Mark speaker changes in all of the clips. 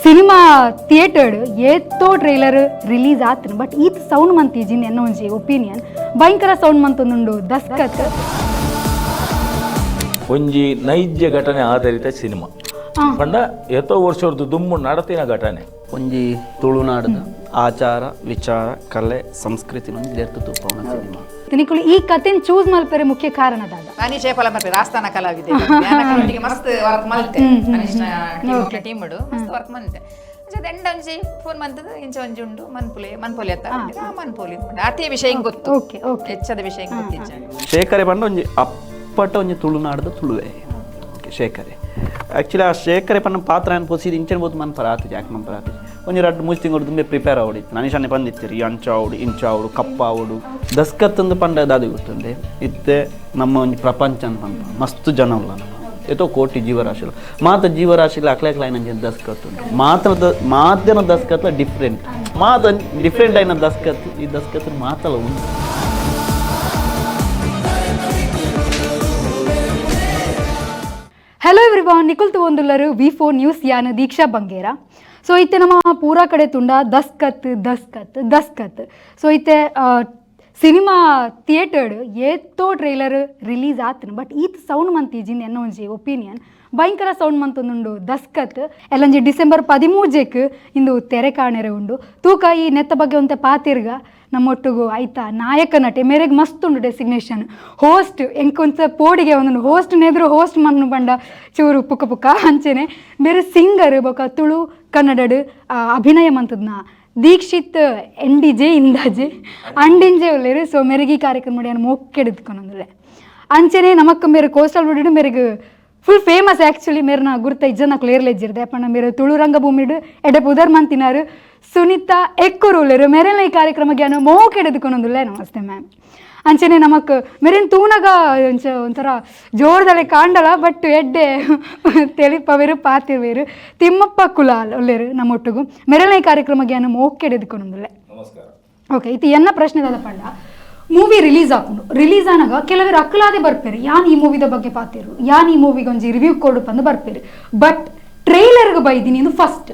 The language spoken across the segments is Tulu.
Speaker 1: Cinema theatre ಏತೋ ಟ್ರೈಲರ್ ರಿಲೀಸ್ ಆತನು, ಬಟ್ ಈತ್ ಸೌಂಡ್ ಮಂತಿಜಿನ್ ಎನ್ನ ಒಂಜಿ ಒಪಿನಿಯನ್. ಭಯಂಕರ ಸೌಂಡ್ ಮಂತೊಂದುಂಡು ದಸ್ಕತ್.
Speaker 2: ಒಂಜಿ ನೈಜ ಘಟನೆ ಆಧಾರಿತ ಸಿನಿಮಾ ಪಂಡ ಎತ್ತೋ ವರ್ಷದ ದುಮ್ಮು ನಡತಿನ ಘಟನೆ.
Speaker 3: ಒಂಜಿ ತುಳುನಾಡದ ಆಚಾರ ವಿಚಾರ ಕಲೆ ಸಂಸ್ಕೃತಿ ಒಂಜಿ ತೂಪವನ ಸಿನಿಮಾ.
Speaker 1: ನಿಕುಲು ಈ ಕಥೆನ್ ಚೂಸ್ ಮಲ್ಪೆರೆ ಮುಖ್ಯ ಕಾರಣ ದಾದ?
Speaker 4: ಅನೀಶ್ ಏಪಲ ಬರ್ಪೆ ರಾಸ್ತಾನ ಕಲಾವಿದೆ. ಯಾನಕಲೊಟ್ಟಿಗೆ ಮಸ್ತ್ ವರ್ಕ್ ಮಲ್ತೆ, ಅನೀಶ್ನ ಟೀಮ್ ಮಸ್ತ್ ವರ್ಕ್ ಮಲ್ತೆ. ಎಂಡ ಒಂಜಿ ಫೋನ್ ಮಂತದ ಇಂಚ ಒಂಜಿ ಉಂಡು ಮನ್ಪುಲೆ ಮನ್ಪೊಲಿ ಅತ್ತ, ಆ ಮನ್ಪೊಲಿ ಆತೇ ವಿಷಯ ಹಿಂಗ್ ಗೊತ್ತು.
Speaker 1: ಓಕೆ ಓಕೆ
Speaker 4: ಹೆಚ್ಚದ ವಿಷಯ ಹಿಂಗ್ ಗೊತ್ತಿಜ್ಜ.
Speaker 3: ಶೇಖರೆ ಪಂಡ ಒಂಜಿ ಅಪ್ಪಟ ಒಂಜಿ ತುಳುನಾಡದ ತುಳುವೆ. ಓಕೆ, ಶೇಖರೆ ಆ್ಯಕ್ಚುಲಿ ಆ ಶೇಖರೆ ಪನ್ನ ಪಾತ್ರ ಏನು ಪೊಸಿದ್ ಇಂಚನ ಬೋದು ಮನ್ಪರ ಆತಿಜಿ ಯಾಕೆ ಮನ್ಪರ ಆತಿಜಿ. ಒಂಜಿ ರಡ್ಡ್ ಮೂಜಿ ತಿಂಗಳು ದುಂಬೆ ಪ್ರಿಪೇರ್ ಆವಡಿತ್ತು. ನನೀಶಾನೆ ಬಂದಿತ್ತೀರಿ ಅಂಚಾವುಡು ಇಂಚಾವುಡು ಕಪ್ಪಾವುಡು. ದಸ್ಕತ್ ಅಂದ್ ಪಂಡ ದಾದ ಗೊತ್ತುಂಡೆ? ಇತ್ತೆ ನಮ್ಮ ಒಂಜಿ ಪ್ರಪಂಚ ಅಂತ ಪನ್ಪ ಮಸ್ತ್ ಜನ ಉಲ್ಲ, ನಮ್ಮ ಏತೋ ಕೋಟಿ ಜೀವರಾಶಿಲು. ಮಾತ ಜೀವರಾಶಿಲು ಅಕ್ಲೆ ಅಕ್ಲೆ ಆಯ್ನ ದಸ್ಕತ್ ಉಂಡು. ಮಾತ್ರ ಮಾಧ್ಯಮ ದಸ್ಕತ್ಲ ಡಿಫ್ರೆಂಟ್, ಮಾತ ಡಿಫ್ರೆಂಟ್ ಆಯ್ನ ದಸ್ಕತ್. ಈ ದಸ್ಕತ್ ಮಾತಲ ಉಂಡು.
Speaker 1: ಹಲೋ ಎವ್ರಿವಾನ್, ನಿಕುಲ್ ತುವೊಂದುಲ್ಲರು ವಿ4 ನ್ಯೂಸ್, ಯಾನ್ ದೀಕ್ಷಾ ಬಂಗೇರ. ಸೊ ಇತ್ತೆ ನಮ್ಮ ಪೂರಾ ಕಡೆ ತುಂಡ ದಸ್ಕತ್ ದಸ್ಕತ್ ದಸ್ಕತ್. ಸೊ ಇತ್ತೆ ಸಿನಿಮಾ ಥಿಯೇಟರ್ಡ್ ಏತೋ ಟ್ರೈಲರ್ ರಿಲೀಸ್ ಆತನು, ಬಟ್ ಈತ್ ಸೌಂಡ್ ಮಂತಿಜಿನ್ ಎನ್ನ ಒಂಜಿ ಒಪಿನಿಯನ್. ಭಯಂಕರ ಸೌಂಡ್ ಮಂತೊಂದುಂಡು ದಸ್ಕತ್. ಎಲ್ಲಂಜಿ ಡಿಸೆಂಬರ್ 13ಕ್ ಇಂದು ತೆರೆ ಕಾಣೆರೆ ಉಂಡು. ತೂಕ ಈ ನೆತ್ತ ಬಗ್ಗೆ ಒಂತೆ ಪಾತಿರ್ಗ. ನಮ್ಮೊಟ್ಟುಗು ಆಯ್ತಾ ನಾಯಕ ನಟೆ, ಮೇರೆಗ್ ಮಸ್ತ್ ಉಂಡು ಡೆಸಿಗ್ನೇಷನ್. ಹೋಸ್ಟ್, ಎಂಕೊಂಚ ಪೋಡಿಗೆ ಒಂದೊಂದು ಹೋಸ್ಟ್ ನೆದುರು ಹೋಸ್ಟ್ ಮಣ್ಣು ಬಂಡ ಚೂರು ಪುಕ್ಕ ಪುಕ್ಕ ಅಂಚೆನೆ. ಬೇರೆ ಸಿಂಗರ್ ಬೊಕ ತುಳು ಕನ್ನಡಡ್ ಅಭಿನಯ ಮಂತದ್ನ Dikshit N D J ಇಂದಾಜೆ Andinje ಉಲ್ಲೇರು. ಸೊ ಮೆರೆಗಿ ಕಾರ್ಯಕ್ರಮ ಏನು ಮೋಕೆಡಿದ್ಕೊನೊಂದುಲ್ಲೆ. ಅಂಚೆನೆ ನಮಕ್ ಮೇರೆ ಕೋಸ್ಟಲ್ ವುಡ್ ಮೇರೆಗ್ full famous. Actually ಮೇರ್ನ ಗುರ್ತ ಇಜ್ಜನ ಕ್ಲಿಯರ್ ಲೆಜ್ಜಿರ್ದೆ ಪಂಡ ಮೇರೆ ತುಳು ರಂಗಭೂಮಿಡ್ ಎಡೆ ಪುದರ್ ಮಂತಿನಾರು ಸುನೀತಾ ಎಕ್ಕೂರು ಉಲ್ಲೇರು. ಮೇರೆಲ್ಲ ಈ ಕಾರ್ಯಕ್ರಮಕ್ಕೆ ಏನು ಮೋಕೆಡಿದ್ಕೊನೊಂದುಲ್ಲೆ. ನಮಸ್ತೆ ಮ್ಯಾಮ್. ಅಂಚೆನೆ ನಮಕ್ ಮೇರೇನು ತೂನಗ ಒಂಚ ಒಂಥರ ಜೋರ್ದಲೆ ಕಾಂಡಲ, ಬಟ್ ಎಡ್ಡೆ ತೆಲಿಪವೇರು ಪಾತಿರ್ವೇರು ತಿಮ್ಮಪ್ಪ ಕುಲಾಲ್ ಉಲ್ಲೇರು ನಮ್ಮೊಟ್ಟಿಗೂ. ಮೆರಳೆ ಈ ಕಾರ್ಯಕ್ರಮಕ್ಕೆ ಏನು ಮೋಕೆಡಿದ್ಕೊನೊಂದುಲ್ಲೆ.
Speaker 2: ನಮಸ್ಕಾರ.
Speaker 1: ಓಕೆ, ಇದು ಎನ್ನ ಪ್ರಶ್ನೆ ದಾದ ಪಂಡ, ಮೂವಿ ರಿಲೀಸ್ ಆಪುಂಡು. ರಿಲೀಸ್ ಆನಾಗ ಕೆಲವರು ಅಕ್ಕಲಾದೆ ಬರ್ಪೇರು, ಯಾನ್ ಈ ಮೂವಿದ ಬಗ್ಗೆ ಪಾತೇರು, ಯಾನ್ ಈ ಮೂವಿಗೆ ಒಂಜಿ ರಿವ್ಯೂ ಕೊಡು ಪಂದು ಬರ್ಪೇರು. ಬಟ್ ಟ್ರೈಲರ್ಗೆ ಬೈದಿನಿ ಇದು ಫಸ್ಟ್.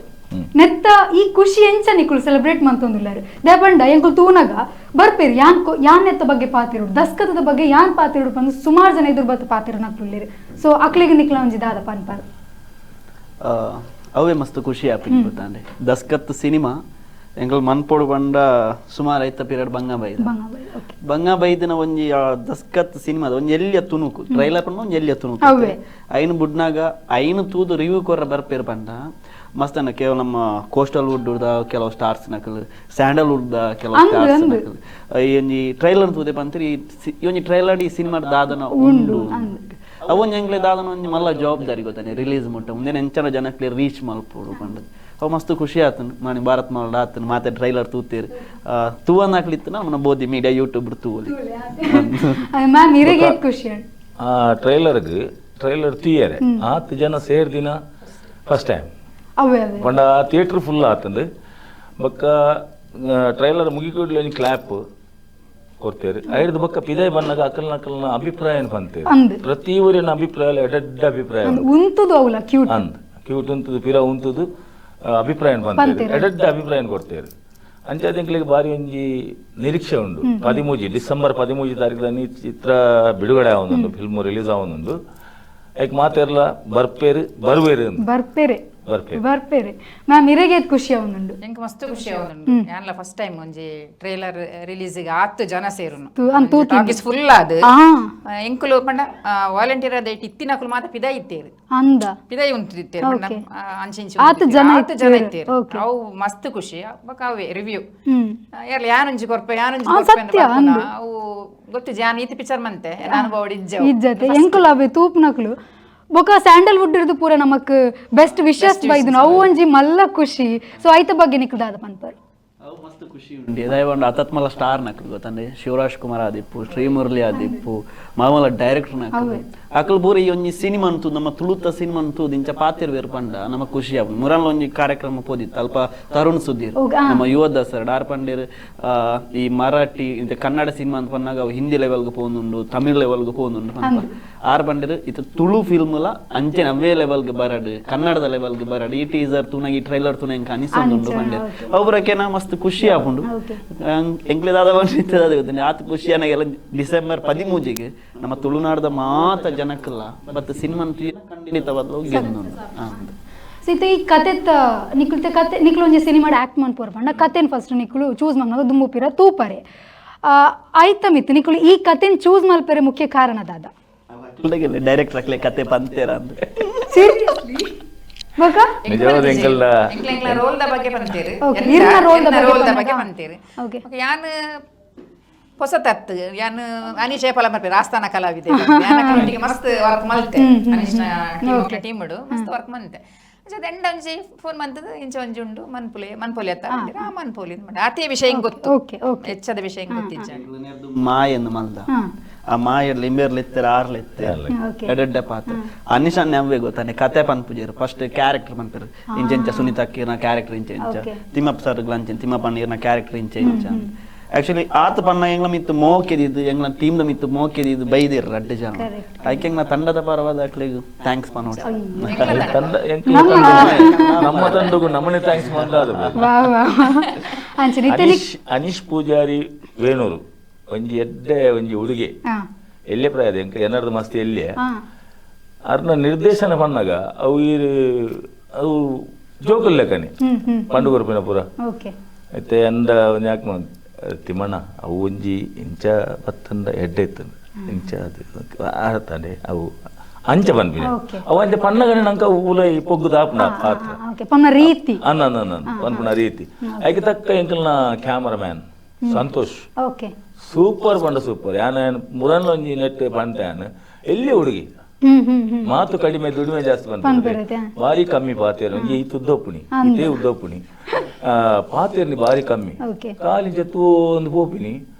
Speaker 1: ನೆತ್ತ ಈ ಖುಷಿ ಎಂಚ ನಿಕುಲು ಸೆಲೆಬ್ರೇಟ್ ಮಂತೊಂದುಲ್ಲಾರು? ದೇಪಂಡ ಎಂಕುಲು ತೂನಗ ಬರ್ಪೇರು, ಯಾನ್ ಯಾನ್ ನೆತ್ತ ಬಗ್ಗೆ ಪಾತಿರುಡು, ದಸ್ಕತದ ಬಗ್ಗೆ ಯಾನ್ ಪಾತಿರುಡು ಪಂದು ಸುಮಾರು ಜನ ಎದುರು ಬತ್ತು ಪಾತಿರು ನಕ್ಲುಲ್ಲೇರು. ಸೊ ಅಕ್ಲಿಗೆ ನಿಕ್ಲ ಒಂಜಿ ದಾದ ಪನ್ಪಾರು?
Speaker 3: ಅವೇ ಮಸ್ತ್ ಖುಷಿ ಆಪಿನ ಗೊತ್ತಾಂಡೆ. ದಸ್ಕತ್ ಸಿನಿಮಾ ಎಂಕಲ್ ಮನ್ಪೊಡು ಪಂಡ ಸುಮಾರು ಐತ ಪೀರಿಯಡ್ ಬಂಗ ಬೈದ.
Speaker 1: ಓಕೆ.
Speaker 3: ಬಂಗ ಬೈದಿನ ಒಂಜಿ ಆ ದಸ್ಕತ್ ಸಿನಿಮಾದ ಒಂಜಿ ಎಲ್ಲಿಯ ತುಣುಕು, ಟ್ರೈಲರ್ ಪಂಡ ಒಂಜಿ ಎಲ್ಲಿಯ ತುಣುಕು.
Speaker 1: ಅವ್ವೆ.
Speaker 3: ಐನು ಬುಡ್ನಾಗ ಐನು ತೂದು ರಿವ್ಯೂ ಕೊರ್ರ ಬರ್ಪೇರು ಪಂಡ ಮಸ್ತ್. ಕೇವಲ ನಮ್ಮ ಕೋಸ್ಟಲ್ ವುಡ್ ಕೆಲವು ಸ್ಟಾರ್ಸ್ ನಕಲು, ಸ್ಯಾಂಡಲ್ ವುಡ್ ಕೆಲವು ಸ್ಟಾರ್ಸ್ ನಕಲು ಈ ಒಂಜಿ ಟ್ರೈಲರ್ ತೂದೆ ಪಂತೀರಿ, ಈ ಒಂಜಿ ಟ್ರೈಲರ್ ಈ ಸಿನಿಮಾ ದಾದನ ಉಂಡು. ಅವೊಂಜಿ ಎಂಗ್ಲೆ ದಾದನ ಒಂಜಿ ಮಲ್ಲ ಜವಾಬ್ದಾರಿ ಗೊತ್ತಾನೆ, ರಿಲೀಸ್ ಮುಟ್ಟ ಮುಂದೆ ಎಂಚನ ಜನಕ್ಲೆ ರೀಚ್ ಮಲ್ಪೊಡು ಪಂಡದು. ಅವು ಮಸ್ತ್ ಖುಷಿ ಆತನು. ಮಾನಿ ಭಾರತ್ ಮಾಲ್ ಆತನು ಮಾತೆ ಟ್ರೈಲರ್ ತೂತೇರು ತೂವನ್ನಾಕ್ಲಿತ್ತು. ನಮ್ಮ ಬೋದಿ ಮೀಡಿಯಾ ಯೂಟ್ಯೂಬ್ ತೂವಲಿ.
Speaker 1: ಮ್ಯಾಮ್, ಇರೆಗೆ ಏತ್ ಖುಷಿ ಉಂಡು?
Speaker 2: ಆ ಟ್ರೈಲರ್ಗ್ ಟ್ರೈಲರ್ ತೀಯರೆ ಆತ್ ಜನ ಸೇರ್ದಿನ ಫಸ್ಟ್ ಟೈಮ್.
Speaker 1: ಅವೇ ಅವೇ.
Speaker 2: ಪಂಡ ಥಿಯೇಟ್ರ್ ಫುಲ್ ಆತಂದು. ಬೊಕ್ಕ ಟ್ರೈಲರ್ ಮುಗಿಕೊಡ್ಲಿ ಒಂಜಿ ಕ್ಲಾಪ್ ಕೊಡ್ತೇವೆ. ಐಡ್ದು ಬೊಕ್ಕ ಪಿದಾಯ್ ಬನ್ನಗ ಅಕಲ್ನ ಅಕಲ್ನ ಅಭಿಪ್ರಾಯ ಪಂತೇರು.
Speaker 1: ಅಂದ್.
Speaker 2: ಪ್ರತಿ ಊರಿನ ಅಭಿಪ್ರಾಯ ಎಡ್ಡೆಡ್ಡ ಅಭಿಪ್ರಾಯ
Speaker 1: ಅಂದ್, ಉಂತುದು ಅವಲ ಕ್ಯೂಟ್.
Speaker 2: ಅಂದ್, ಕ್ಯೂಟ್ ಉಂತುದು, ಪಿರ ಉಂತುದು ಅಭಿಪ್ರಾಯ ಪಂತೇರು, ಎಡ್ಡೆಡ್ಡ ಅಭಿಪ್ರಾಯ ಕೊಡ್ತೇವೆ. ಅಂಚಾದ ಬಾರಿ ಒಂಜಿ ನಿರೀಕ್ಷೆ ಉಂಡು. 13 ಡಿಸೆಂಬರ್ 13 ತಾರೀಕು ಚಿತ್ರ ಬಿಡುಗಡೆ ಆವೊಂದುಂಡು, ಫಿಲ್ಮ್ ರಿಲೀಸ್ ಆವೊಂದುಂಡು. ಐಕ್ ಮಾತೆರ್ಲ ಬರ್ಪೇರು ಬರ್ವೇರು ಅಂದ್.
Speaker 1: ಬರ್ಪೇರೆ.
Speaker 2: ಬರ್ಪೇರು.
Speaker 1: ಬರ್ಪೇರೆ. ಮ್ಯಾಮ್, ಇರೆಗೆ ಏತ್ ಖುಷಿ ಆವೊಂದುಂಡು?
Speaker 4: ಎಂಕ್ ಮಸ್ತ್ ಖುಷಿ ಆವೊಂದುಂಡು. ಯಾನ್ಲ ಫಸ್ಟ್ ಟೈಮ್ ಒಂಜಿ ಟ್ರೈಲರ್ ರಿಲೀಸ್ ಆತ್ ಜನ ಸೇರುನು.
Speaker 1: ಅಂದ್ ತೂತಿನಿ.
Speaker 4: ಟಾಕೀಸ್ ಫುಲ್ ಆದ್ ಎಂಕುಲು ಪಂಡ ವಾಲಂಟಿಯರ್ ಆದ ಇತ್ತಿನಕುಲು ಮಾತ ಪಿದಾಯಿ ಇತ್ತೇರು.
Speaker 1: ಅಂದ.
Speaker 4: ಪಿದಾಯಿ ಉಂತುದಿತ್ತೇರು ಪಂಡ ಅಂಚೆ ಇಂಚೆ
Speaker 1: ಆತ್
Speaker 4: ಉಂತುದಿತ್ತೇರು.
Speaker 1: ಜನ
Speaker 4: ಆತ್ ಜನ
Speaker 1: ಇತ್ತೇರು.
Speaker 4: ಇತ್ತೇರು. ಅವು ಮಸ್ತ್ ಖುಷಿ. ಬೊಕ ಅವೇ ರಿವ್ಯೂ ಯಾರ್ಲ ಯಾನೊಂಜಿ ಕೊರ್ಪೆ ಯಾನೊಂಜಿ ಕೊರ್ಪೆ ಅಂದ್
Speaker 1: ಸತ್ಯ,
Speaker 4: ಬರ್ಪುನ.
Speaker 1: ಅಂದ್.
Speaker 4: ಅವು ಗೊತ್ತು ಜಾನ್ ಈತಿ ಪಿಕ್ಚರ್ ಮಂತೆ ಎನ್ನ ಅನುಭವ ಇಜ್ಜೆ ಅವು.
Speaker 1: ಇಜ್ಜತೆ ಎಂಕುಲು ಅವೆ ತೂಪ್ನಕ್ಲು. ಬೊಕ ಸ್ಯಾಂಡಲ್ವುಡ್ ಇರ್ದು ಪೂರ ನಮಕ್ ಬೆಸ್ಟ್ ವಿಶಸ್ ಬೈದನು, ಅವು ಒಂಜಿ ಮಲ್ಲ ಖುಷಿ. ಸೊ ಐತ ಬಗ್ಗೆ ನಿಕ್ಲು ದಾದ ಪನ್ಪರು?
Speaker 3: ಅವು ಮಸ್ತ್ ಖುಷಿ ಉಂಡು. ದಯವಂಡ ಅತತ್ಮಲ ಸ್ಟಾರ್ ನಕಲು ಗೊತ್ತಂಡೆ, ಶಿವರಾಜ್ ಕುಮಾರ್ ಆದಿಪ್ಪು, ಶ್ರೀಮುರಳಿ ಆದಿಪ್ಪು, ಮಾಮೂಲ ಡೈರೆಕ್ಟರ್ ನಕಲು ಅಕಲ್ ಪೂರ ಈ ಒಂಜಿ ಸಿನಿಮಾ ಅಂತು ನಮ್ಮ ತುಳುತ ಸಿನಿಮಾ ಅಂತು ಇಂಚ ಪಾತಿರ್ ಬೇರು ಪಂಡ ನಮ್ಮ ಖುಷಿ ಆಪುಂಡು. ಮುರಲ್ ಒಂಜಿ ಕಾರ್ಯಕ್ರಮ ಪೋದಿತ್ತು ಅಲ್ಪ ತರುಣ್ ಸುಧೀರ್ ನಮ್ಮ ಯುವ ದಾಸರ್ ಡಾರ್ ಪಂಡೇರ್, ಈ ಮರಾಠಿ ಇಂಚ ಕನ್ನಡ ಸಿನಿಮಾ ಅಂತ ಪನ್ನಾಗ ಅವು ಹಿಂದಿ ಲೆವೆಲ್ಗೆ ಪೋನುಂಡು, ತಮಿಳ್ ಲೆವೆಲ್ಗೆ ಪೋನುಂಡು ಪನ್ಪ. ಆರ್ ಪಂಡೇರ್ ಇತ್ತ ತುಳು ಫಿಲ್ಮ್ಲ ಅಂಚೆ ಅವೇ ಲೆವೆಲ್ಗೆ ಬರಡು, ಕನ್ನಡದ ಲೆವೆಲ್ಗೆ ಬರಡು, ಈ ಟೀಸರ್ ತೂನ ಈ ಟ್ರೈಲರ್ ತೂನ ಎಂಕ ಅನಿಸೊಂದುಂಡು ಪಂಡೇರ್. ಒಬ್ಬರಕ್ಕೆ ನಾ ಮಸ್ತ್ ಖುಷಿ ಆಪುಂಡು. ಎಂಕ್ಲೆ ದಾದ ಬಂದಿತ್ತದ ಗೊತ್ತುಂಡು ಆತ ಖುಷಿ ಅನಾಗೆಲ್ಲ ಡಿಸೆಂಬರ್ 13ಗೆ ನಮ್ಮ ತುಳುನಾಡದ ಮಾತ ಜನಕ್ಕಲ್ಲ ಬಟ್ ಸಿನಿಮಾ ಖಂಡಿತವಾದ ಗೆದ್ದು.
Speaker 1: ಸೀತೆ ಈ ಕತೆತ್ತ ನಿಕುಲ್ತೆ ಕತೆ ನಿಕ್ಲು ಒಂಜಿ ಸಿನಿಮಾಡ್ ಆ್ಯಕ್ಟ್ ಮನ್ಪೋರ್ ಪಂಡ ಕತೆನ್ ಫಸ್ಟ್ ನಿಕುಲು ಚೂಸ್ ಮಲ್ಪುನಗ ದುಂಬು ಪಿರ ತೂಪರೆ ಆಯ್ತ ಮಿತ್ತು ನಿಕುಲು ಈ ಕತೆನ್ ಚೂಸ್ ಮಲ್ಪೆರೆ ಮುಖ್ಯ ಕಾರಣ ದಾದ?
Speaker 3: ಡೈರೆಕ್ಟರ್ ಅಕ್ಲೆ ಕತೆ ಪಂತೇರ ಅಂದ್ರೆ
Speaker 1: ಸೀರಿಯಸ್ಲಿ ಬೊಕ
Speaker 2: ನಿಜವಾದ ಎಂಕಲ್ನ
Speaker 4: ಎಂಕ್ಲ ಎಂಕ್ಲ ರೋಲ್ the ಬಗ್ಗೆ ಪಂತೇರು.
Speaker 1: Okay, ಇರ್ನ role the ಬಗ್ಗೆ
Speaker 4: ರೋಲ್ the
Speaker 1: ಪನ್ನಗ?
Speaker 4: ಬಗ್ಗೆ ಪಂತೇರು.
Speaker 1: Okay.
Speaker 4: Okay, ಯಾನ್ ಹೊಸತತ್ತು ಯಾನ್ ಅನೀಶ್ ಏಪಲ ಮಲ್ಪೆ ಆಸ್ಥಾನ ಕಲಾವಿದೆ, ಯಾನ್ ಅಕ್ಲೊಟ್ಟಿಗೆ ಮಸ್ತ್ ವರ್ಕ್ ಮಲ್ತೆ, ಅನೀಶ್ನ ಟೀಮ್ ಮಸ್ತ್ ವರ್ಕ್ ಮಲ್ತೆ. ಅಂಚ ಎಂಡ ಒಂಜಿ ಫೋನ್ ಮಂತದ ಇಂಚ ಒಂಜಿ ಉಂಡು ಮನ್ಪುಲೆ ಮನ್ಪೊಲಿ ಅತ್ತ ಆ ಮನ್ಪೊಲಿ ಆತೇ ವಿಷಯ ಹಿಂಗ್ ಗೊತ್ತು.
Speaker 1: ಓಕೆ ಓಕೆ
Speaker 4: ಹೆಚ್ಚದ ವಿಷಯ ಹಿಂಗ್ ಗೊತ್ತಿಜ್ಜ.
Speaker 3: ಮಾಯನ್ನು ಮಲ್ದ ಆ ಮಾಯರ್ಲಿ ಇಂಬೇರ್ಲಿ ಇತ್ತೆರ್ ಆರ್ಲಿ ಇತ್ತೆರ್
Speaker 1: ಓಕೆ.
Speaker 3: ಎಡೆಡ್ಡೆ ಪಾತ್ರ ಅನಿಶಾನ್ ನವ್ವೆ ಗೊತ್ತಾನೆ ಕತೆ ಪನ್ಪುಜೆರ್, ಫಸ್ಟ್ ಕ್ಯಾರೆಕ್ಟರ್ ಪನ್ಪೆರ್. ಇಂಚ ಇಂಚ ಸುನೀತಾ ಕಿರ್ನ ಕ್ಯಾರೆಕ್ಟರ್ ಇಂಚ ಇಂಚ, ತಿಮ್ಮಪ್ಪ ಸರ್ ಅಂಚೆ ತಿಮ್ಮಪ್ಪ ನೀರ್ನ ಕ್ಯಾರೆಕ್ಟರ್ ಇಂಚ ಇಂಚ. ಆಕ್ಚುಲಿ ಆತ ಪನ್ನ ಎಂಗ್ಲ ಮಿತ್ತು ಮೋಕೆದಿದ್ದು, ಎಂಗ್ಲ ಟೀಮ್ the ಮಿತ್ತು ಮೋಕೆದಿದ್ದು ಬೈದಿರ್ ರಡ್ಡು ಜನ. ಐಕೆ ಎಂಗ್ಲ ತಂಡದ ಪರವಾದ ಅಕ್ಲೆಗ್ thanks ಪನೋಡು.
Speaker 2: ತಂಡ ಎಂಕ್ಲ ನಮ್ಮ ತಂಡಗೂ ನಮ್ಮನೆ thanks ಮಂದಾದ.
Speaker 1: ವಾ ವಾ ಅಂಚನೆ ಇತ್ತೆ
Speaker 2: ಅನೀಶ್ ಅನೀಶ್ ಪೂಜಾರಿ ವೇಣೂರು ಒಂಜಿ ಎಡ್ಡೆ ಒಂಜಿ ಹುಡುಗಿ ಎಲ್ಲೆ ಪ್ರಾಯದ ಎಂಕ ಎನ್ನರ್ದು ಮಸ್ತ್ ಎಲ್ಲೆ ಅರ್ನ ನಿರ್ದೇಶನ ಪನ್ನಾಗ ಅವು ಈ ಅವು ಜೋಕುಲ್ ಲೆಕ್ಕನೆ
Speaker 1: ಹ್ಮ್ ಹ್ಮ್
Speaker 2: ಪಂಡು ಕೊರ್ಪಿನ ಪೂರ.
Speaker 1: ಓಕೆ
Speaker 2: ಮತ್ತೆ ಅಂದ ಒಂಜಿ ಯಾಕೆ ತಿಮ್ಮಣ್ಣ ಅವು ಒಂಜಿ ಇಂಚ ಬತ್ತಂದ ಎಡ್ಡೆ ಇತ್ತಂದ ಇಂಚ ಅದು ಆಡ್ತಾನೆ ಅವು ಅಂಚ ಪನ್ಪಿನ ಅವು ಅಂಚ ಪನ್ನಗನೆ ನಂಕ ಉಲ ಈ ಪೊಗ್ಗು ದಾಪುನ ಪಾತ್ರ
Speaker 1: ಓಕೆ ಪನ್ನ ರೀತಿ
Speaker 2: ಅನ್ನ ಅನ್ನ ಪನ್ಪುನ ರೀತಿ ಐಕೆ ತಕ್ಕ ಎಂಕಲ್ನ cameraman Santosh
Speaker 1: okay
Speaker 2: super ಪಂಡ ಸೂಪರ್. ಯಾನ ಮುರನ್ ಒಂಜಿ ನೆಟ್ ಪಂತೆ ಯಾನ್ ಎಲ್ಲಿ ಹುಡುಗಿ
Speaker 1: ಹ್ಮ್ ಹ್ಮ್ ಹ್ಮ್
Speaker 2: ಮಾತು ಕಡಿಮೆ ದುಡಿಮೆ ಜಾಸ್ತಿ ಬಂದ, ಬಾರಿ ಕಮ್ಮಿ ಪಾತೇರು ಒಂಜಿ ಈತ್ ಉದ್ದಪ್ಪುಣಿ ಇದೇ ಉದ್ದಪ್ಪುಣಿ ಪಾತೇರ್ನಿ ಬಾರಿ ಕಮ್ಮಿ
Speaker 1: ಓಕೆ
Speaker 2: ಕಾಲಿ ಜತ್ತು ಒಂದು ಪೋಪಿನಿ